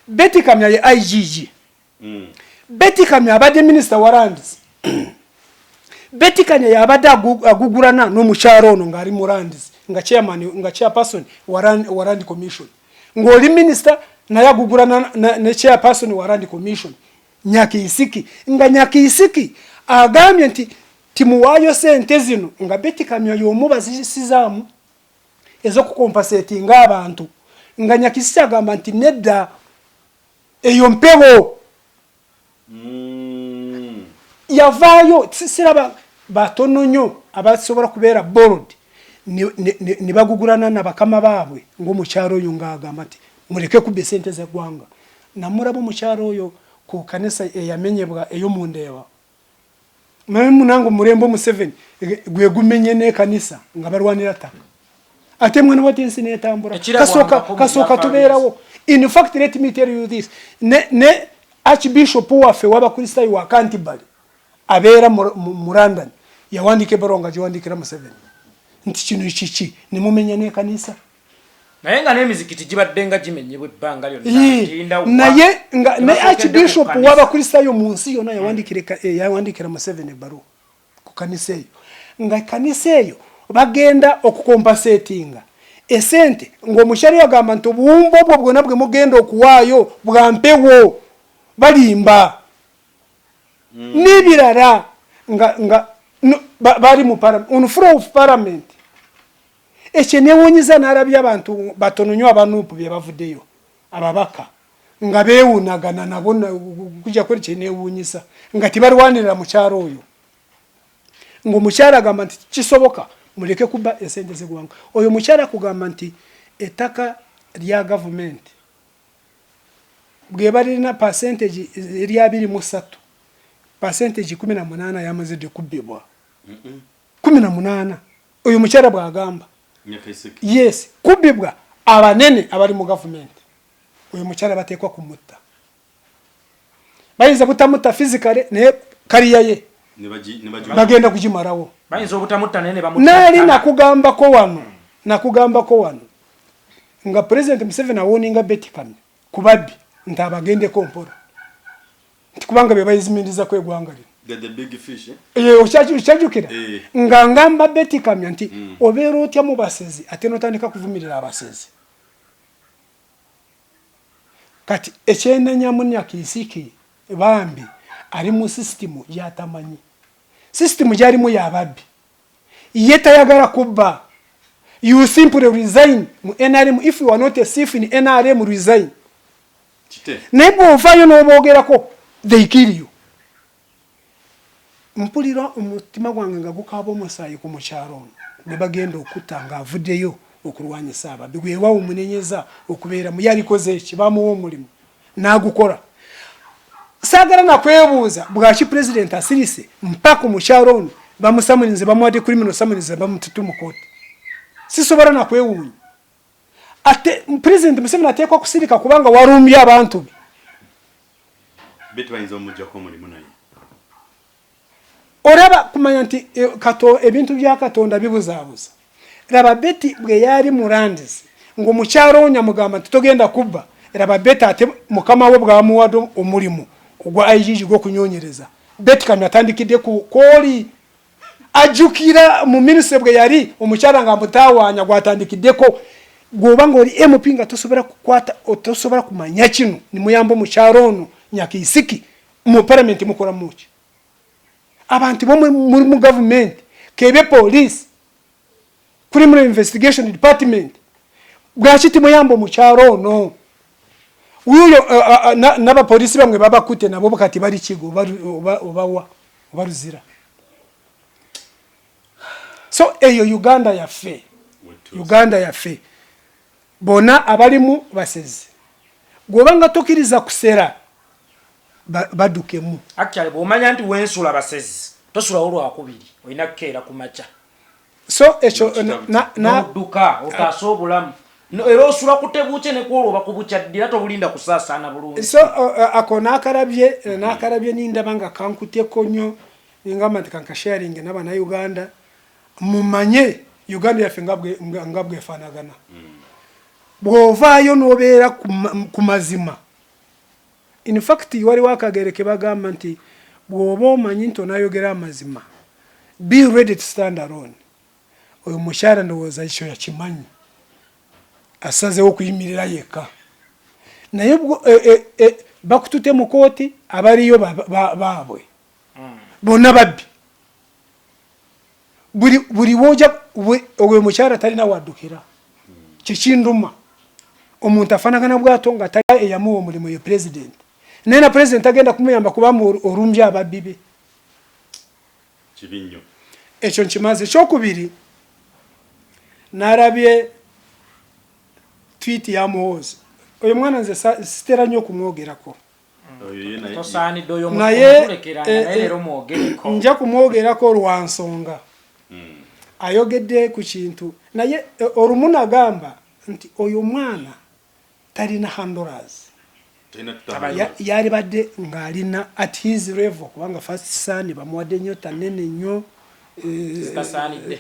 Betty Kamya ye IGG. Betty Kamya abadde minisita wa lands. Betty Kamya yabadde agugulana n'omukyala ono ng'ali mu lands nga chairman, nga chairperson wa Land Commission. Ng'oli minisita naye agugulana ne chairperson wa Land Commission Nyakaisiki, nga Nyakaisiki agambye nti timuwaayo sente zino nga Betty Kamya y'omu bazisizaamu ez'okukompasetinga abantu, nga Nyakaisiki agamba nti nedda eyo mpewo. Yavaayo siraba batono nnyo abasobola kubeera bold ne bagugulana na bakama baabwe ng'omukyalo oyo ng'agamba nti muleke kubba esente z'eggwanga. Namulaba omukyalo oyo ku kanisa eyamenyebwa ey'omundeeba. Naye munange omulembe Museveni gwe gumenye n'ekanisa nga balwanira ttaka. Ate mwana wati ensi n'etambula. Kasooka tubeerawo. In fact let me tell you this. Ne Archbishop waffe w'Abakristaayo wa Canterbury abeera mu London yawandiika ebbaluwa nga giwandiikira Museveni nti kino kiki ne mumenya n'ekanisa. Naye nga n'emizikiti gibadde nga gimenyebwa ebbanga lyonna. Naye nga ne Archbishop w'Abakristaayo mu nsi yonna yawandiikira Museveni ebbaluwa ku kanisa eyo, nga ekkanisa eyo bagenda okukompasetinga esente ng'omukyala oyo agamba nti obuwumbi obwo bwonna bwe mugenda okuwaayo bwa mpewo, balimba n'ebirala nga bali mu on floor of parliament. Ekyo newuunyiza n'alabye abantu batono nnyo aba NUP bye bavuddeyo ababaka. Nga beewunagana nabo kujja kweri kyenewuunyisa nga tibalwanirira mukyalo oyo, ng'omukyala agamba nti kisoboka muleke kubba esente z'eggwanga. Oyo mukyala kugamba nti ettaka lya gavumenti bweba lirina percentage eri 23, percentage 18 yamazidde kubbibwa. 18, oyo mukyala bw'agamba. Yes, kubbibwa abanene abali mu gavumenti. Oyo mukyala bateekwa kumutta. Bayinza butamutta physically, naye career ye bagenda kugimalawo. Bayinza obutamutta naye ne bamutta. Naali nakugambako wano nga President Museveni awarninga Betty Kamya ku babbi nti abagendeko mpola, nti kubanga be bayizimirizaku eggwanga lino. The big fish, eh? Eh, okyajjukira? Eh. Nga ngamba Betty Kamya nti obeera otya mu basezi ate notandika kuvumirira abasezi? Kati ekyenenyamu, Nyakisiki bambi ali mu sisitimu gyatamanyi, sisitimu gyalimu yababbi, ye tayagala kubba. You simply resign mu NRM. If you are not a thief in NRM, resign. Kite. Naye bw'ovaayo n'oboogerako, they kill you. Mpulira omutima gwange nga gukaaba omusaayi ku mukyalo ono ne bagenda okutta ng'avuddeyo okulwanyisa ababbi. Gwewawo omunenyeza okubeeramu, yalikoze eki? Bamuwa omulimu n'agukola. Saagala nakwebuuza bwaki pulezidenti asirise mpaka omukyalo ono bamusummoninze, bamuwadde criminal summons, bamututte mu kooti. Sisobola nakwewuunya. Ate Pulezidenti Museveni ateekwa kusirika kubanga walumbye abantu be. Betty bayinza omuggyako omulimu naye. Olaba kumanya nti kato ebintu bya Katonda bibuzaabuza. Raba Betty bwe yali mulandizi ng'omukyalo onya mugamba nti togenda kubba. Raba Betty, ate mukama we bwamuwadde omulimu ogwa IGG gw'okunyonyereza, Betty Kamya atandikidde ku kooli. Ajjukira mu minisitule bwe yali omukyala nga mutawaanya gwatandikiddeko. Gwoba nga oli MP nga tosobola kukwata, tosobola kumanya kino nimuyamba omukyalo ono Nyakisiki mu palamenti, mukola muki? Abantu bomwe muri mu gavumenti, kebe police, criminal investigation department, bwaki timuyamba omukyalo ono? Wuyo n'abapolisi bamwe babakute nabo kati bali kigo obawa oba Luzira. So eyo Uganda yaffe, Uganda yaffe bonna abalimu basezi. Bw'oba nga tokkiriza kusera, baddukemu. Actually, bw'omanya nti wensula basezi, tosulawo lwakubiri, olina kukeera ku makya. So ekyo nodduka otaase obulamu. Era osula kutebuukye ne kwolwo oba kubukyaddira, tobulinda kusaasaana bulungi. So ako nakalabye nindaba nga kankuteko nnyo, ningamba nti kankasharinge n'abannayuganda mumanye Uganda yaffe nga bwefaanagana. Bw'ovaayo n'obeera ku mazima, in fact waliwo akagere ke bagamba nti bw'oba omanyi nti onayogera amazima, be ready to stand alone. Oyo mukyala ndowooza ekyo yakimanyi, asazewo okuyimirira yekka. Naye bakutute mu kooti, abaliyo baabwe bonna babbi. Buli woja oyo mukyala talina waddukira. Kikinduma omuntu afaanagana bwato nga tali eyamuwa omulimu ye president, naye na president agenda kumuyamba kubanga orumbye ababbi be. Kibi nnyo. Ekyo nkimaze. Ekyokubiri, narabye tweet ya Muhoozi. Oyo mwana nze sitera nnyo okumwogerako. Oyo ye naye. Tosaanidde oyo. Naye omutulekeranga, naye leero mwogereko. Nja kumwogerako lwa nsonga ayogedde ku kintu. Naye olumu nagamba nti oyo mwana talina handlers. Talina tutambula. Yalibadde ng'alina at his level, kubanga first son bamuwadde ennyota nene nnyo. Zitasaanidde.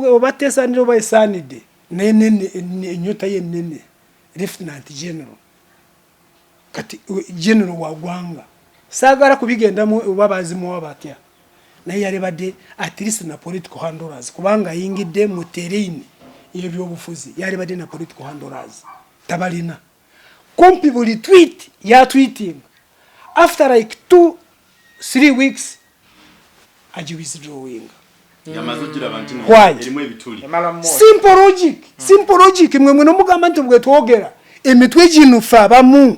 Oba tesaanidde oba esaanidde, naye nene, ennyota ye nene, lieutenant general. Kati general wa gwanga, saagala kubigendamu oba bazimuwa batya, naye yalibadde at least na political handlers, kubanga ayingidde mu terrain y'ebyobufuzi. Yalibadde na political handlers, tabalina. Kumpi buli tweet yatweetinga, after like 2-3 weeks agiwithdrawinga. Yamaze ogiraba nti Why? erimu ebituli. Emala mu Simple logic, simple logic. Mwe mwe nomugamba nti bwe twogera. Emitwe gino ffe abamu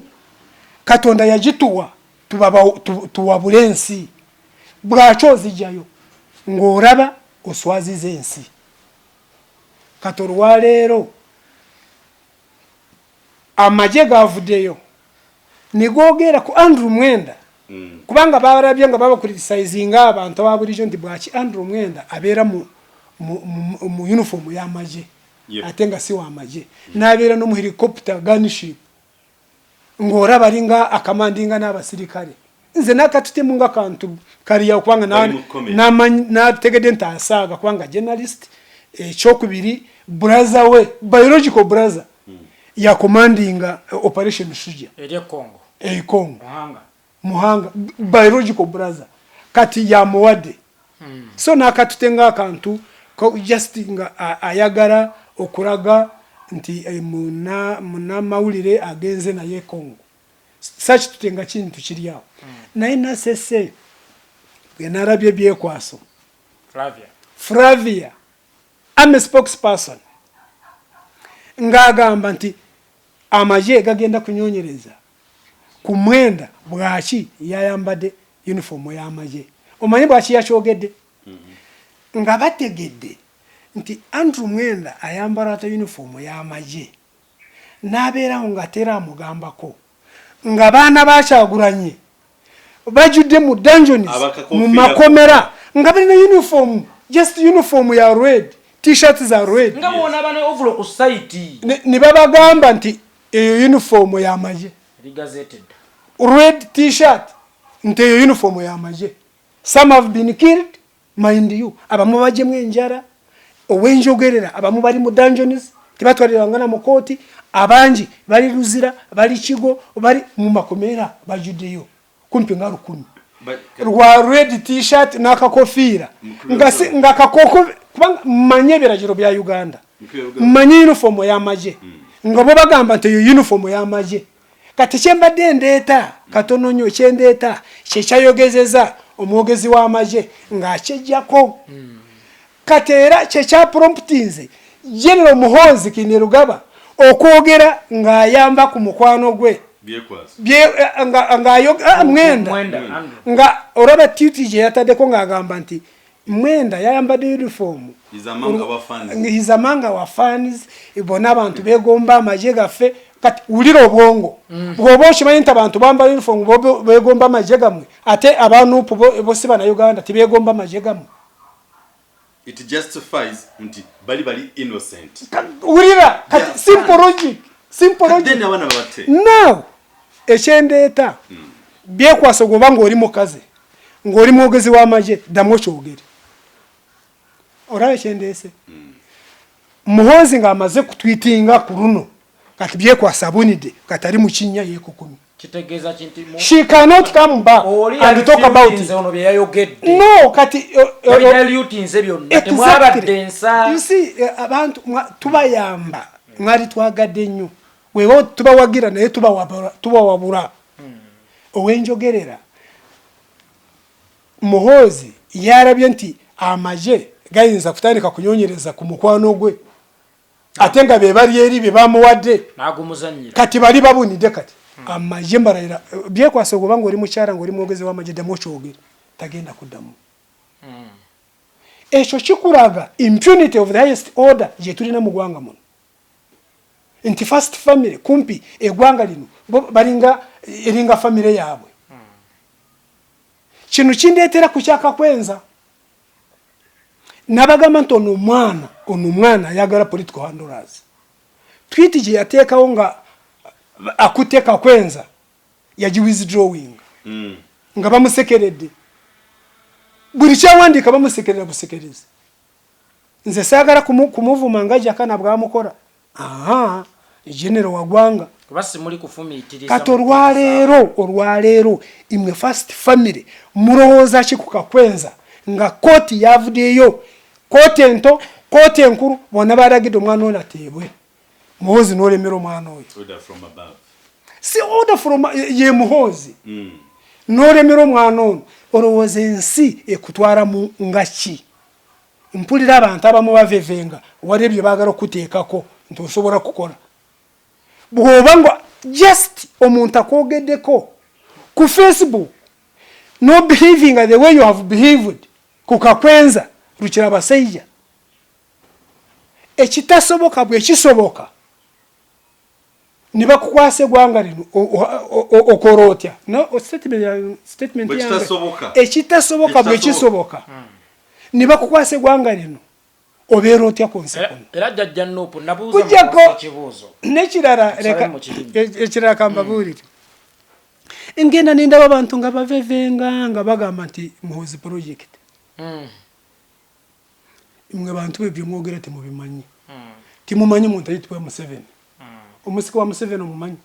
Katonda yagituwa tuwabule ensi. Bwaki ozijjayo ng'oraba oswaziza ensi? Kati olwaleero amagye gavuddeyo ne googera ku Andrew Mwenda kubanga balabye nga babakuritisayizinga abantu aba bulijjo nti bwaki Andrew Mwenda abeera mu uniform y'amagye ate nga si w'amagye, n'abeera no mu helicopter gunship ng'oraba aringa akamandinga n'abasirikale. Nze nakatutemu nga kantu kariya kubanga nategedde nti asaaga kubanga journalist. Ekyokubiri, brother we, biological brother, yakomandinga Operation Shujaa eri e Congo. E Congo. Muhanga, biological brother, kati yamuwadde. So nakatute nga akantu just nga ayagala okulaga nti munamawulire agenze naye Congo. Sakitute nga kintu kiri awo. Naye nasese bwe narabye Byekwaso Flavia, army spokesperson, ng'agamba nti amagye gagenda kunyonyereza ku Mwenda bwaki yayambadde uniform y'amagye. Omanyi bwaki yakyogedde? Nga bategedde nti Andrew Mwenda ayambala ate uniform y'amagye n'abeerawo nga tera amugambako nga baana bakyagulanye bajjudde mu dungeons, mu makomera, nga balina uniform, just uniform ya red T-shirt za red. Nga bwona ne overall ku site. Ne babagamba nti eyo uniform y'amagye, red T-shirt, nti eyo uniform y'amagye. Some have been killed, mind you, abamu bajjemu enjala ow'enjogerera, abamu bali mu dungeons tebatwalirwanga mu kooti, abangi bali Luzira, bali Kigo, bali mu makomera, bajjuddeyo kumpi nga 1000 rwa red T-shirt n'akakofiira nga kakoko, kubanga manye ebiragiro bya Uganda, manye uniform y'amagye, nga bo bagamba nti eyo uniform y'amagye. Kati kyembadde ndeeta katono nnyo, kyendeeta kyekyayogezeza omwogezi w'amagye ng'akyejjako. Kati era kyekyapromptinze General Muhoozi Kainerugaba okwogera ng'ayamba ku mukwano gwe Mwenda, nga olaba tweet gye yataddeko ng'agamba nti Mwenda yayambadde uniform, he's among our fans, bonna abantu begomba amagye gaffe. Kati wulira obwongo, bw'oba okimanyi nti abantu bambala uniform begomba amagye gammwe, ate aba NUP bo si Bannayuganda, tebegomba amagye gammwe? It justifies nti bali innocent. Wulira kati, simple logic, simple logic. Now ekyendeeta, Byekwasa, gwoba ng'oli mukazi, ng'oli mwogezi w'amagye, ddamu okyogere. Olaba ekyendeese, Muhoozi ng'amaze kutwitinga ku luno, kati Byekwasa abunidde, kati ali mu kinnya yeekukumi. Kitegeeza kinti She cannot come back and talk about it. Ono bye yayogedde. No, kati yabidilutinze byonna, temwabadde ensa. You see, abantu tubayamba, mwali twagadde nnyo, weewo tubawagira, naye tubawabula Owenjogerera, Muhoozi yarabye nti amagye gayinza kutandika kunyonyereza ku mukwano gwe, ate nga be bali eri bye bamuwadde. N'agumuzannyira. Kati bali babunidde, kati amagye mbalayira. Byekwasa, oba nga oli mukyala, nga oli mwogezi w'amagye, ddamu okyogere. Tagenda kuddamu. Ekyo kikulaga impunity of the highest order gye tulina mu ggwanga muno, nti first family kumpi eggwanga lino bo balinga eringa family yaabwe. Kino kindeetera ku kyakakwenza nabagamba nti ono omwana ayagala political handlers. Tweet gye yateekawo nga akutte Kakwenza yagi withdrawing nga bamusekeredde. Buli kyawandiika bamusekerera busekerezi. Nze saagala kumuvuma nga Jakana bwamukola. Aha, general wagwanga. Kuba simuli kufumiitiriza. Kati olwaleero imwe first family mulowooza ki ku Kakwenza, nga kooti yavuddeyo, kooti ento, kooti enkulu, bonna balagidde omwana ono ateebwe, Muhoozi n'olemera omwana oyo? Order from above. Si order from ye Muhoozi. N'olemera omwana ono, olowooza ensi ekutwala mu nga ki? Mpulira abantu abamu bavevenga, wali ebyo baagala okuteekako nti osobola kukola. Bw'oba nga just omuntu akwogeddeko ku Facebook, no behaving the way you have behaved ku Kakwenza Rukirabasaija, ekitasoboka bwe kisoboka ne bakukwasa eggwanga lino, okola otya? No statement Bwe yange. kitasoboka. Ekitasoboka bwe kisoboka ne bakukwasa eggwanga lino, obeera otya ku nsi kuno? Era jjajja NUP nabuuza Kujjako Muhoozi ekibuuzo. Nekirala, Tusabe reka mu kirimi. Ekirala kambabuulire. Ngenda nendaba abantu nga bavevenga nga bagamba nti Muhoozi project. Mwe bantu bwe byemwogera temubimanyi. Timumanyi muntu ayitibwa Museveni. Omusika wa Museveni omumanyi?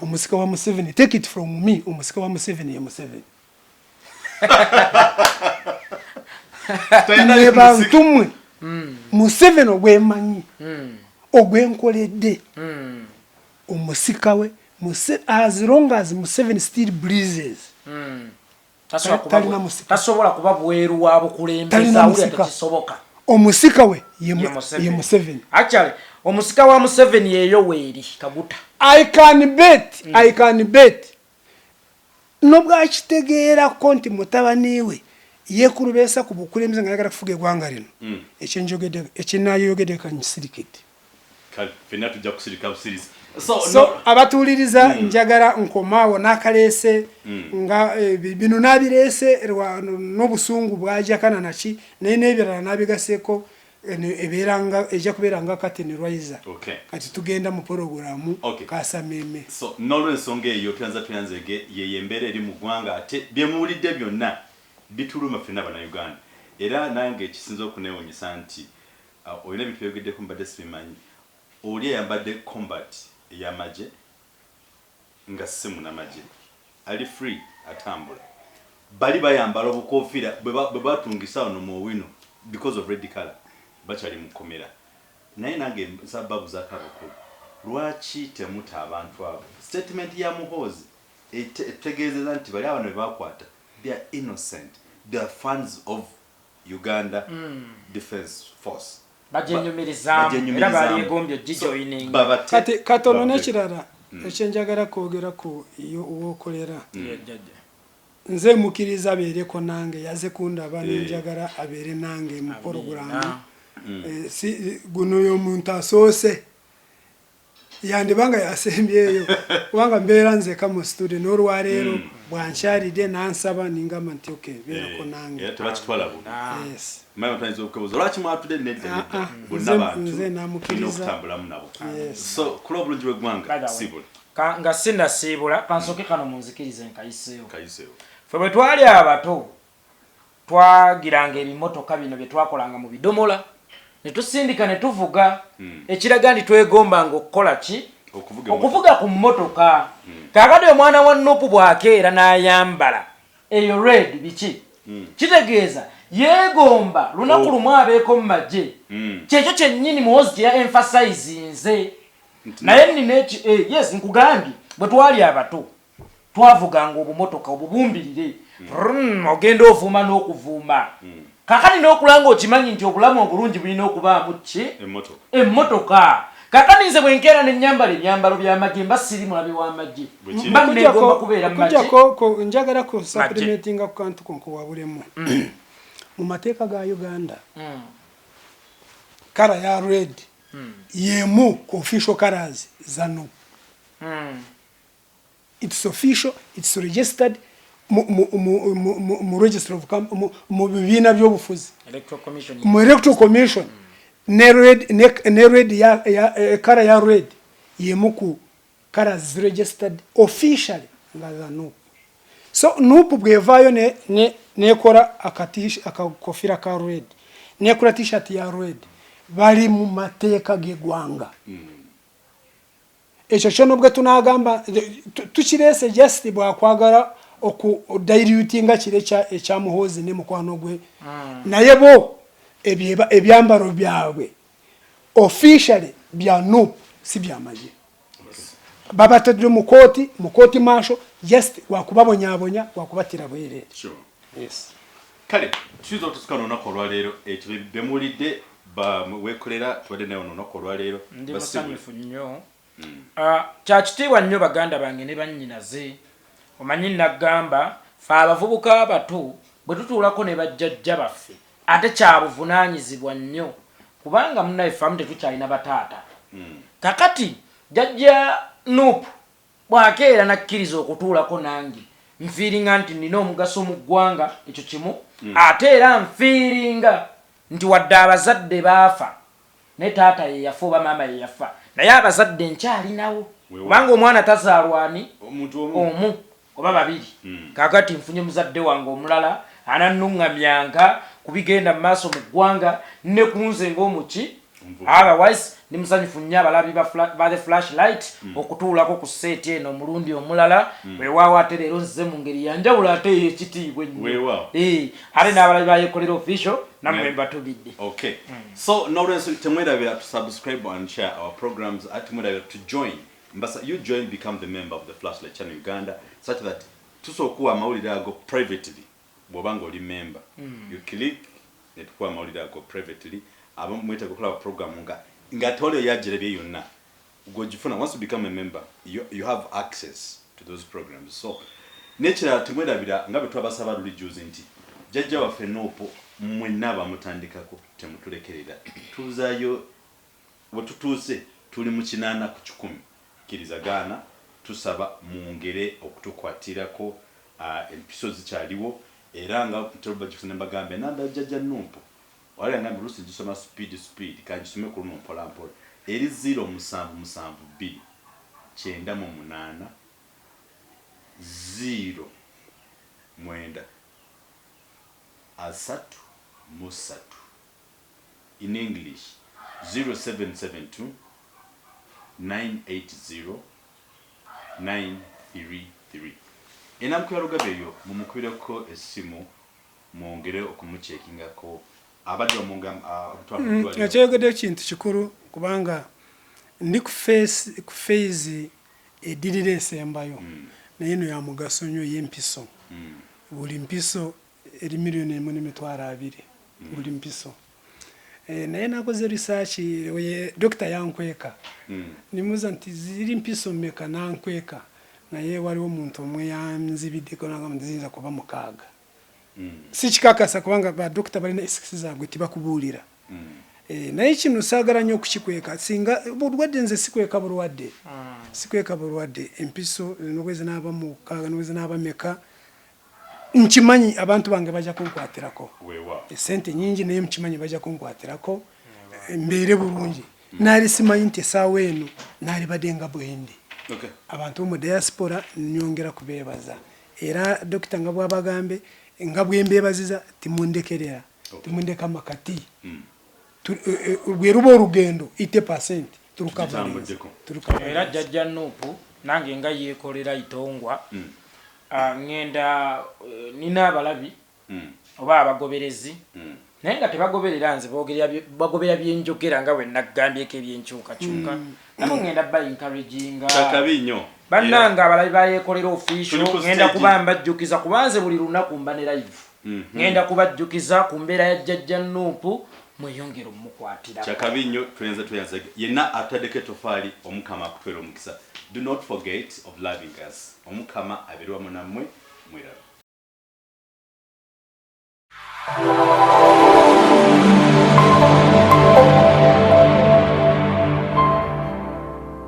Omusika wa Museveni, take it from me, omusika wa Museveni ye Museveni. Talina Mwe musika. bantu mwe, Museveni ogwemanyi, ogwenkoledde, omusika we, as long as Museveni still breathes, Tasobola talina musika. Tasobola kuba bweru wa bukulembeze. Talina Awulira musika. tekisoboka. Omusika we ye Ye Museveni. ye Museveni. Actually omusika wa Museveni yeyo weeri Kaguta. I can bet, I can bet, nobwakitegeerako nti mutabani we yeekulubeesa ku bukulembeze nga ayagala kufuga eggwanga lino. Ekyenjogedde, ekyenayogedde, kanyisirikidde. Kale ffenna tujja kusirika busirisi. So, So no, abatuwuliriza, njagala nkomaawo n'akaleese nga bino n'abireese n'obusungu bwajakana naki, naye n'ebirala n'abigaseeko. Eno ebeeranga ejja kubeera nga curtain raiser. Kati tugenda mu poroguramu. Kasameme. So n'olwensonga eyo tuyanza tuyanzege yeyo embeera eri mu ggwanga, ate byemuwulidde byonna bituluma ffenna Bannayuganda. Era nange ekisinza okunewunyisa nti olina ebintu byogeddeko mbadde sibimanyi. Oli ayambadde combat ey'amagye nga si munamagye ali free atambula, bali bayambala obukofiira bwe batungisa wano mu Owino because of red color, bakyali mu kkomera. Naye nange nsaba babuzaako abakulu, lwaki temuta abantu abo? Statement ya Muhoozi etegeezeza nti bali abano be bakwata, they are innocent, they are fans of Uganda Defence Force. Bagyenyumirizaamu era balyegombye ogijoyininga. Babate. Kati katono. Babate. N'ekirala ekyenjagala kwogera ku yo wokolera, Jjajja. Nze mukiriza abeereko nange, yaze kundaba nenjagala abeere nange mu poroguramu. Si guno y'omuntu asoose, yandibanga yasembyeyo, kubanga mbeera nzeka mu studio. N'olwaleero bwankyalidde nansaba, ningamba nti ok, beerako nange. Era tebakitwala bubi. Yes. Mama tuyinza okubuuza lwaki mwatudde? Nedda, nedda. Ah, ah. Bonna bantu Nze namukiriza. tulina okutambulamu nabo. Yes. So kula obulungi bw'eggwanga. By the way, Siibula. Nga sinasiibula, kansooke kano munzikirize nkayiseewo. Kayiseewo. Ffe bwe twali abato twagiranga ebimotoka bino bye twakolanga mu bidomola ne tusindika ne tuvuga, ekiraga nti twegombanga okukola ki? Okuvuga. Okuvuga ku mmotoka. Kaakati omwana wa NUP bw'akeera n'ayambala eyo red biki, kitegeeza yeegomba lunaku lumu abeeko mu magye. Kyekyo kyennyini Muhoozi kye ya emphasizinze. Naye nina yes, nkugambye bwe twali abato twavuganga obumotoka obubumbirire. Ogenda ovuuma n'okuvuuma. Kakati n'okula nga okimanyi nti obulamu obulungi bulina okubaamu ki? Emmotoka. Emmotoka. Kakati nze bwenkeera nenyambala ebyambalo by'amagye, mba siri mulabe w'amagye. Bwe kiri. Mba negomba kubeera mu magye. Kujjako njagala ku supplementinga ku kantu konkuwabulemu. Mu mateeka ga Uganda, color ya red yemu ku official colors za NUP. It's official, it's registered mu register of mu bibiina by'obufuzi. Electoral Commission. Mu Electoral Commission ne red, ne red ya color ya red yemu ku colors registered officially nga za NUP. So NUP bwevaayo ne nekola akakofira ka red, nekola T-shirt ya red, bali mu mateeka g'eggwanga. Ekyo kyo nubwo tunagamba tukireese just bwakwagala oku dilutinga kiri ekya Muhoozi ne mukwano gwe, naye bo ebyambalo byabwe officially bya NUP, si byamagye. Babatadde mu kooti, mu kooti martial, just wakubabonyabonya, wakubatira bwereere. Sure. Yes. Kale tuyinza okutusuka n'olunaku olwaleero. Ekyo bemuwulidde weekolera tubadde naye ono olunaku olwaleero. Ndi Basiibule. musanyufu nnyo. Kyakitiibwa nnyo baganda bange ne bannyinaze. Omanyi nagamba fe abavubuka abato bwe tutuulako ne bajjajja baffe ate kyabuvunaanyizibwa nnyo kubanga munnaye ffe abamu tetukyalina bataata. Kakati jjajja Nup bw'akeera n'akkiriza okutuulako nange nfiiringa nti nnina omugaso mu ggwanga, ekyo kimu. Ate era nfiiringa nti wadde abazadde baafa naye taata ye yafa oba maama ye yafa naye abazadde nkyalinawo kubanga omwana tazaalwani omu oba babiri. Kaakati nfunye muzadde wange omulala anannuŋŋamyanga ku bigenda mu maaso mu ggwanga ne ku nze ng'omuki. Otherwise ndi musanyufu nnyo abalabi ba The Flashlight okutuulako ku seeti eno omulundi omulala. Weewaawo ate leero nzize mu ngeri ya njawulo ate ey'ekitiibwa ennyo. Ate n'abalabi ba Yekolera Official nammwe mbatubidde. Okay. So n'olwensonga temwerabira to subscribe and share our programs, ate temwerabira to join. Mbasa you join, become the member of the Flashlight Channel Uganda such that tusobola okuwa amawulire ago privately. Bw'oba ng'oli member, you click ne tukuwa amawulire ago privately. Abamu mwetaaga okulaba program nga tewali yagirabye yonna gw'ogifuna. Once you become a member, you have access to those programs. So n'ekirala temwerabira nga bwe twabasaba luli juzi nti jjajja waffe Nup mwenna abamutandikako temutulekerera, tuzaayo we tutuuse, tuli mu 80%. Kkiriza gaana, tusaba mwongere okutukwatirako. Empiso zikyaliwo era nga ntera ne mbagamba enamba ya jjajja Nup wali yangambye oluusi ngisoma speed speed, kangisome ku luno mpola mpola, eri 0772 98 09 33. In English, 0772 980 933. Enamku ya Lugave eyo mumukubireko essimu mwongere okumucheckingako abadde bamunga. Ekyeyogedde ekintu kikulu kubanga ndi ku phase edirira esembayo, naye eno ya mugaso nnyo y'empiso. Buli mpiso eri 1,200,000 buli mpiso. Naye nakoze research, dokita yankweka, nimubuuza nti ziri mpiso mmeka, nankweka, naye waliwo omuntu omwe yanzibiddeko nagamba nti ziyinza kuba 6. Sikikakasa kubanga badokita balina ethics zaabwe, tibakubuulira. Naye kino saagala nnyo okukikweka, singa bulwadde, nze sikweka bulwadde, sikweka bulwadde. Empiso nobwe zinaaba 6 nobwe zinaaba meka, nkimanyi abantu bange bajja kunkwatirako esente nyingi, naye mukimanyi bajja kunkwatirako mbeere bulungi. Naali simanyi nti essaawa eno naalibadde nga bwendi. Abantu bomu diaspora nyongera kubeebaza, era dokita nga bwabagambe nga bwembeebaziza, timundekerera, timundeka makati. Bwe luba olugendo 80% Tutambuddeko. Era jjajja Nup nange nga Yekolera Itongwa, ŋŋenda nina abalabi oba abagoberezi naye nga tebagoberera nze, bagoberera byenjogera nga bwe nagambyeko ebyenkyukakyuka, nabo ŋŋenda ba encouraginga. Kyakabi nnyo. Bannange abalabi bayekolera Official, Tuli ku ŋŋenda stage. kuba mbajjukiza kubanze buli lunaku mba ne live, ŋŋenda kubajjukiza ku mbeera ya jjajja Nup, mweyongere omukwatirako. Kyakabi nnyo, tweyanza tweyanza yenna ataddeko etofaali, Omukama akutwera omukisa. Do not forget of loving us. Omukama abeere wamu nammwe, mweraba.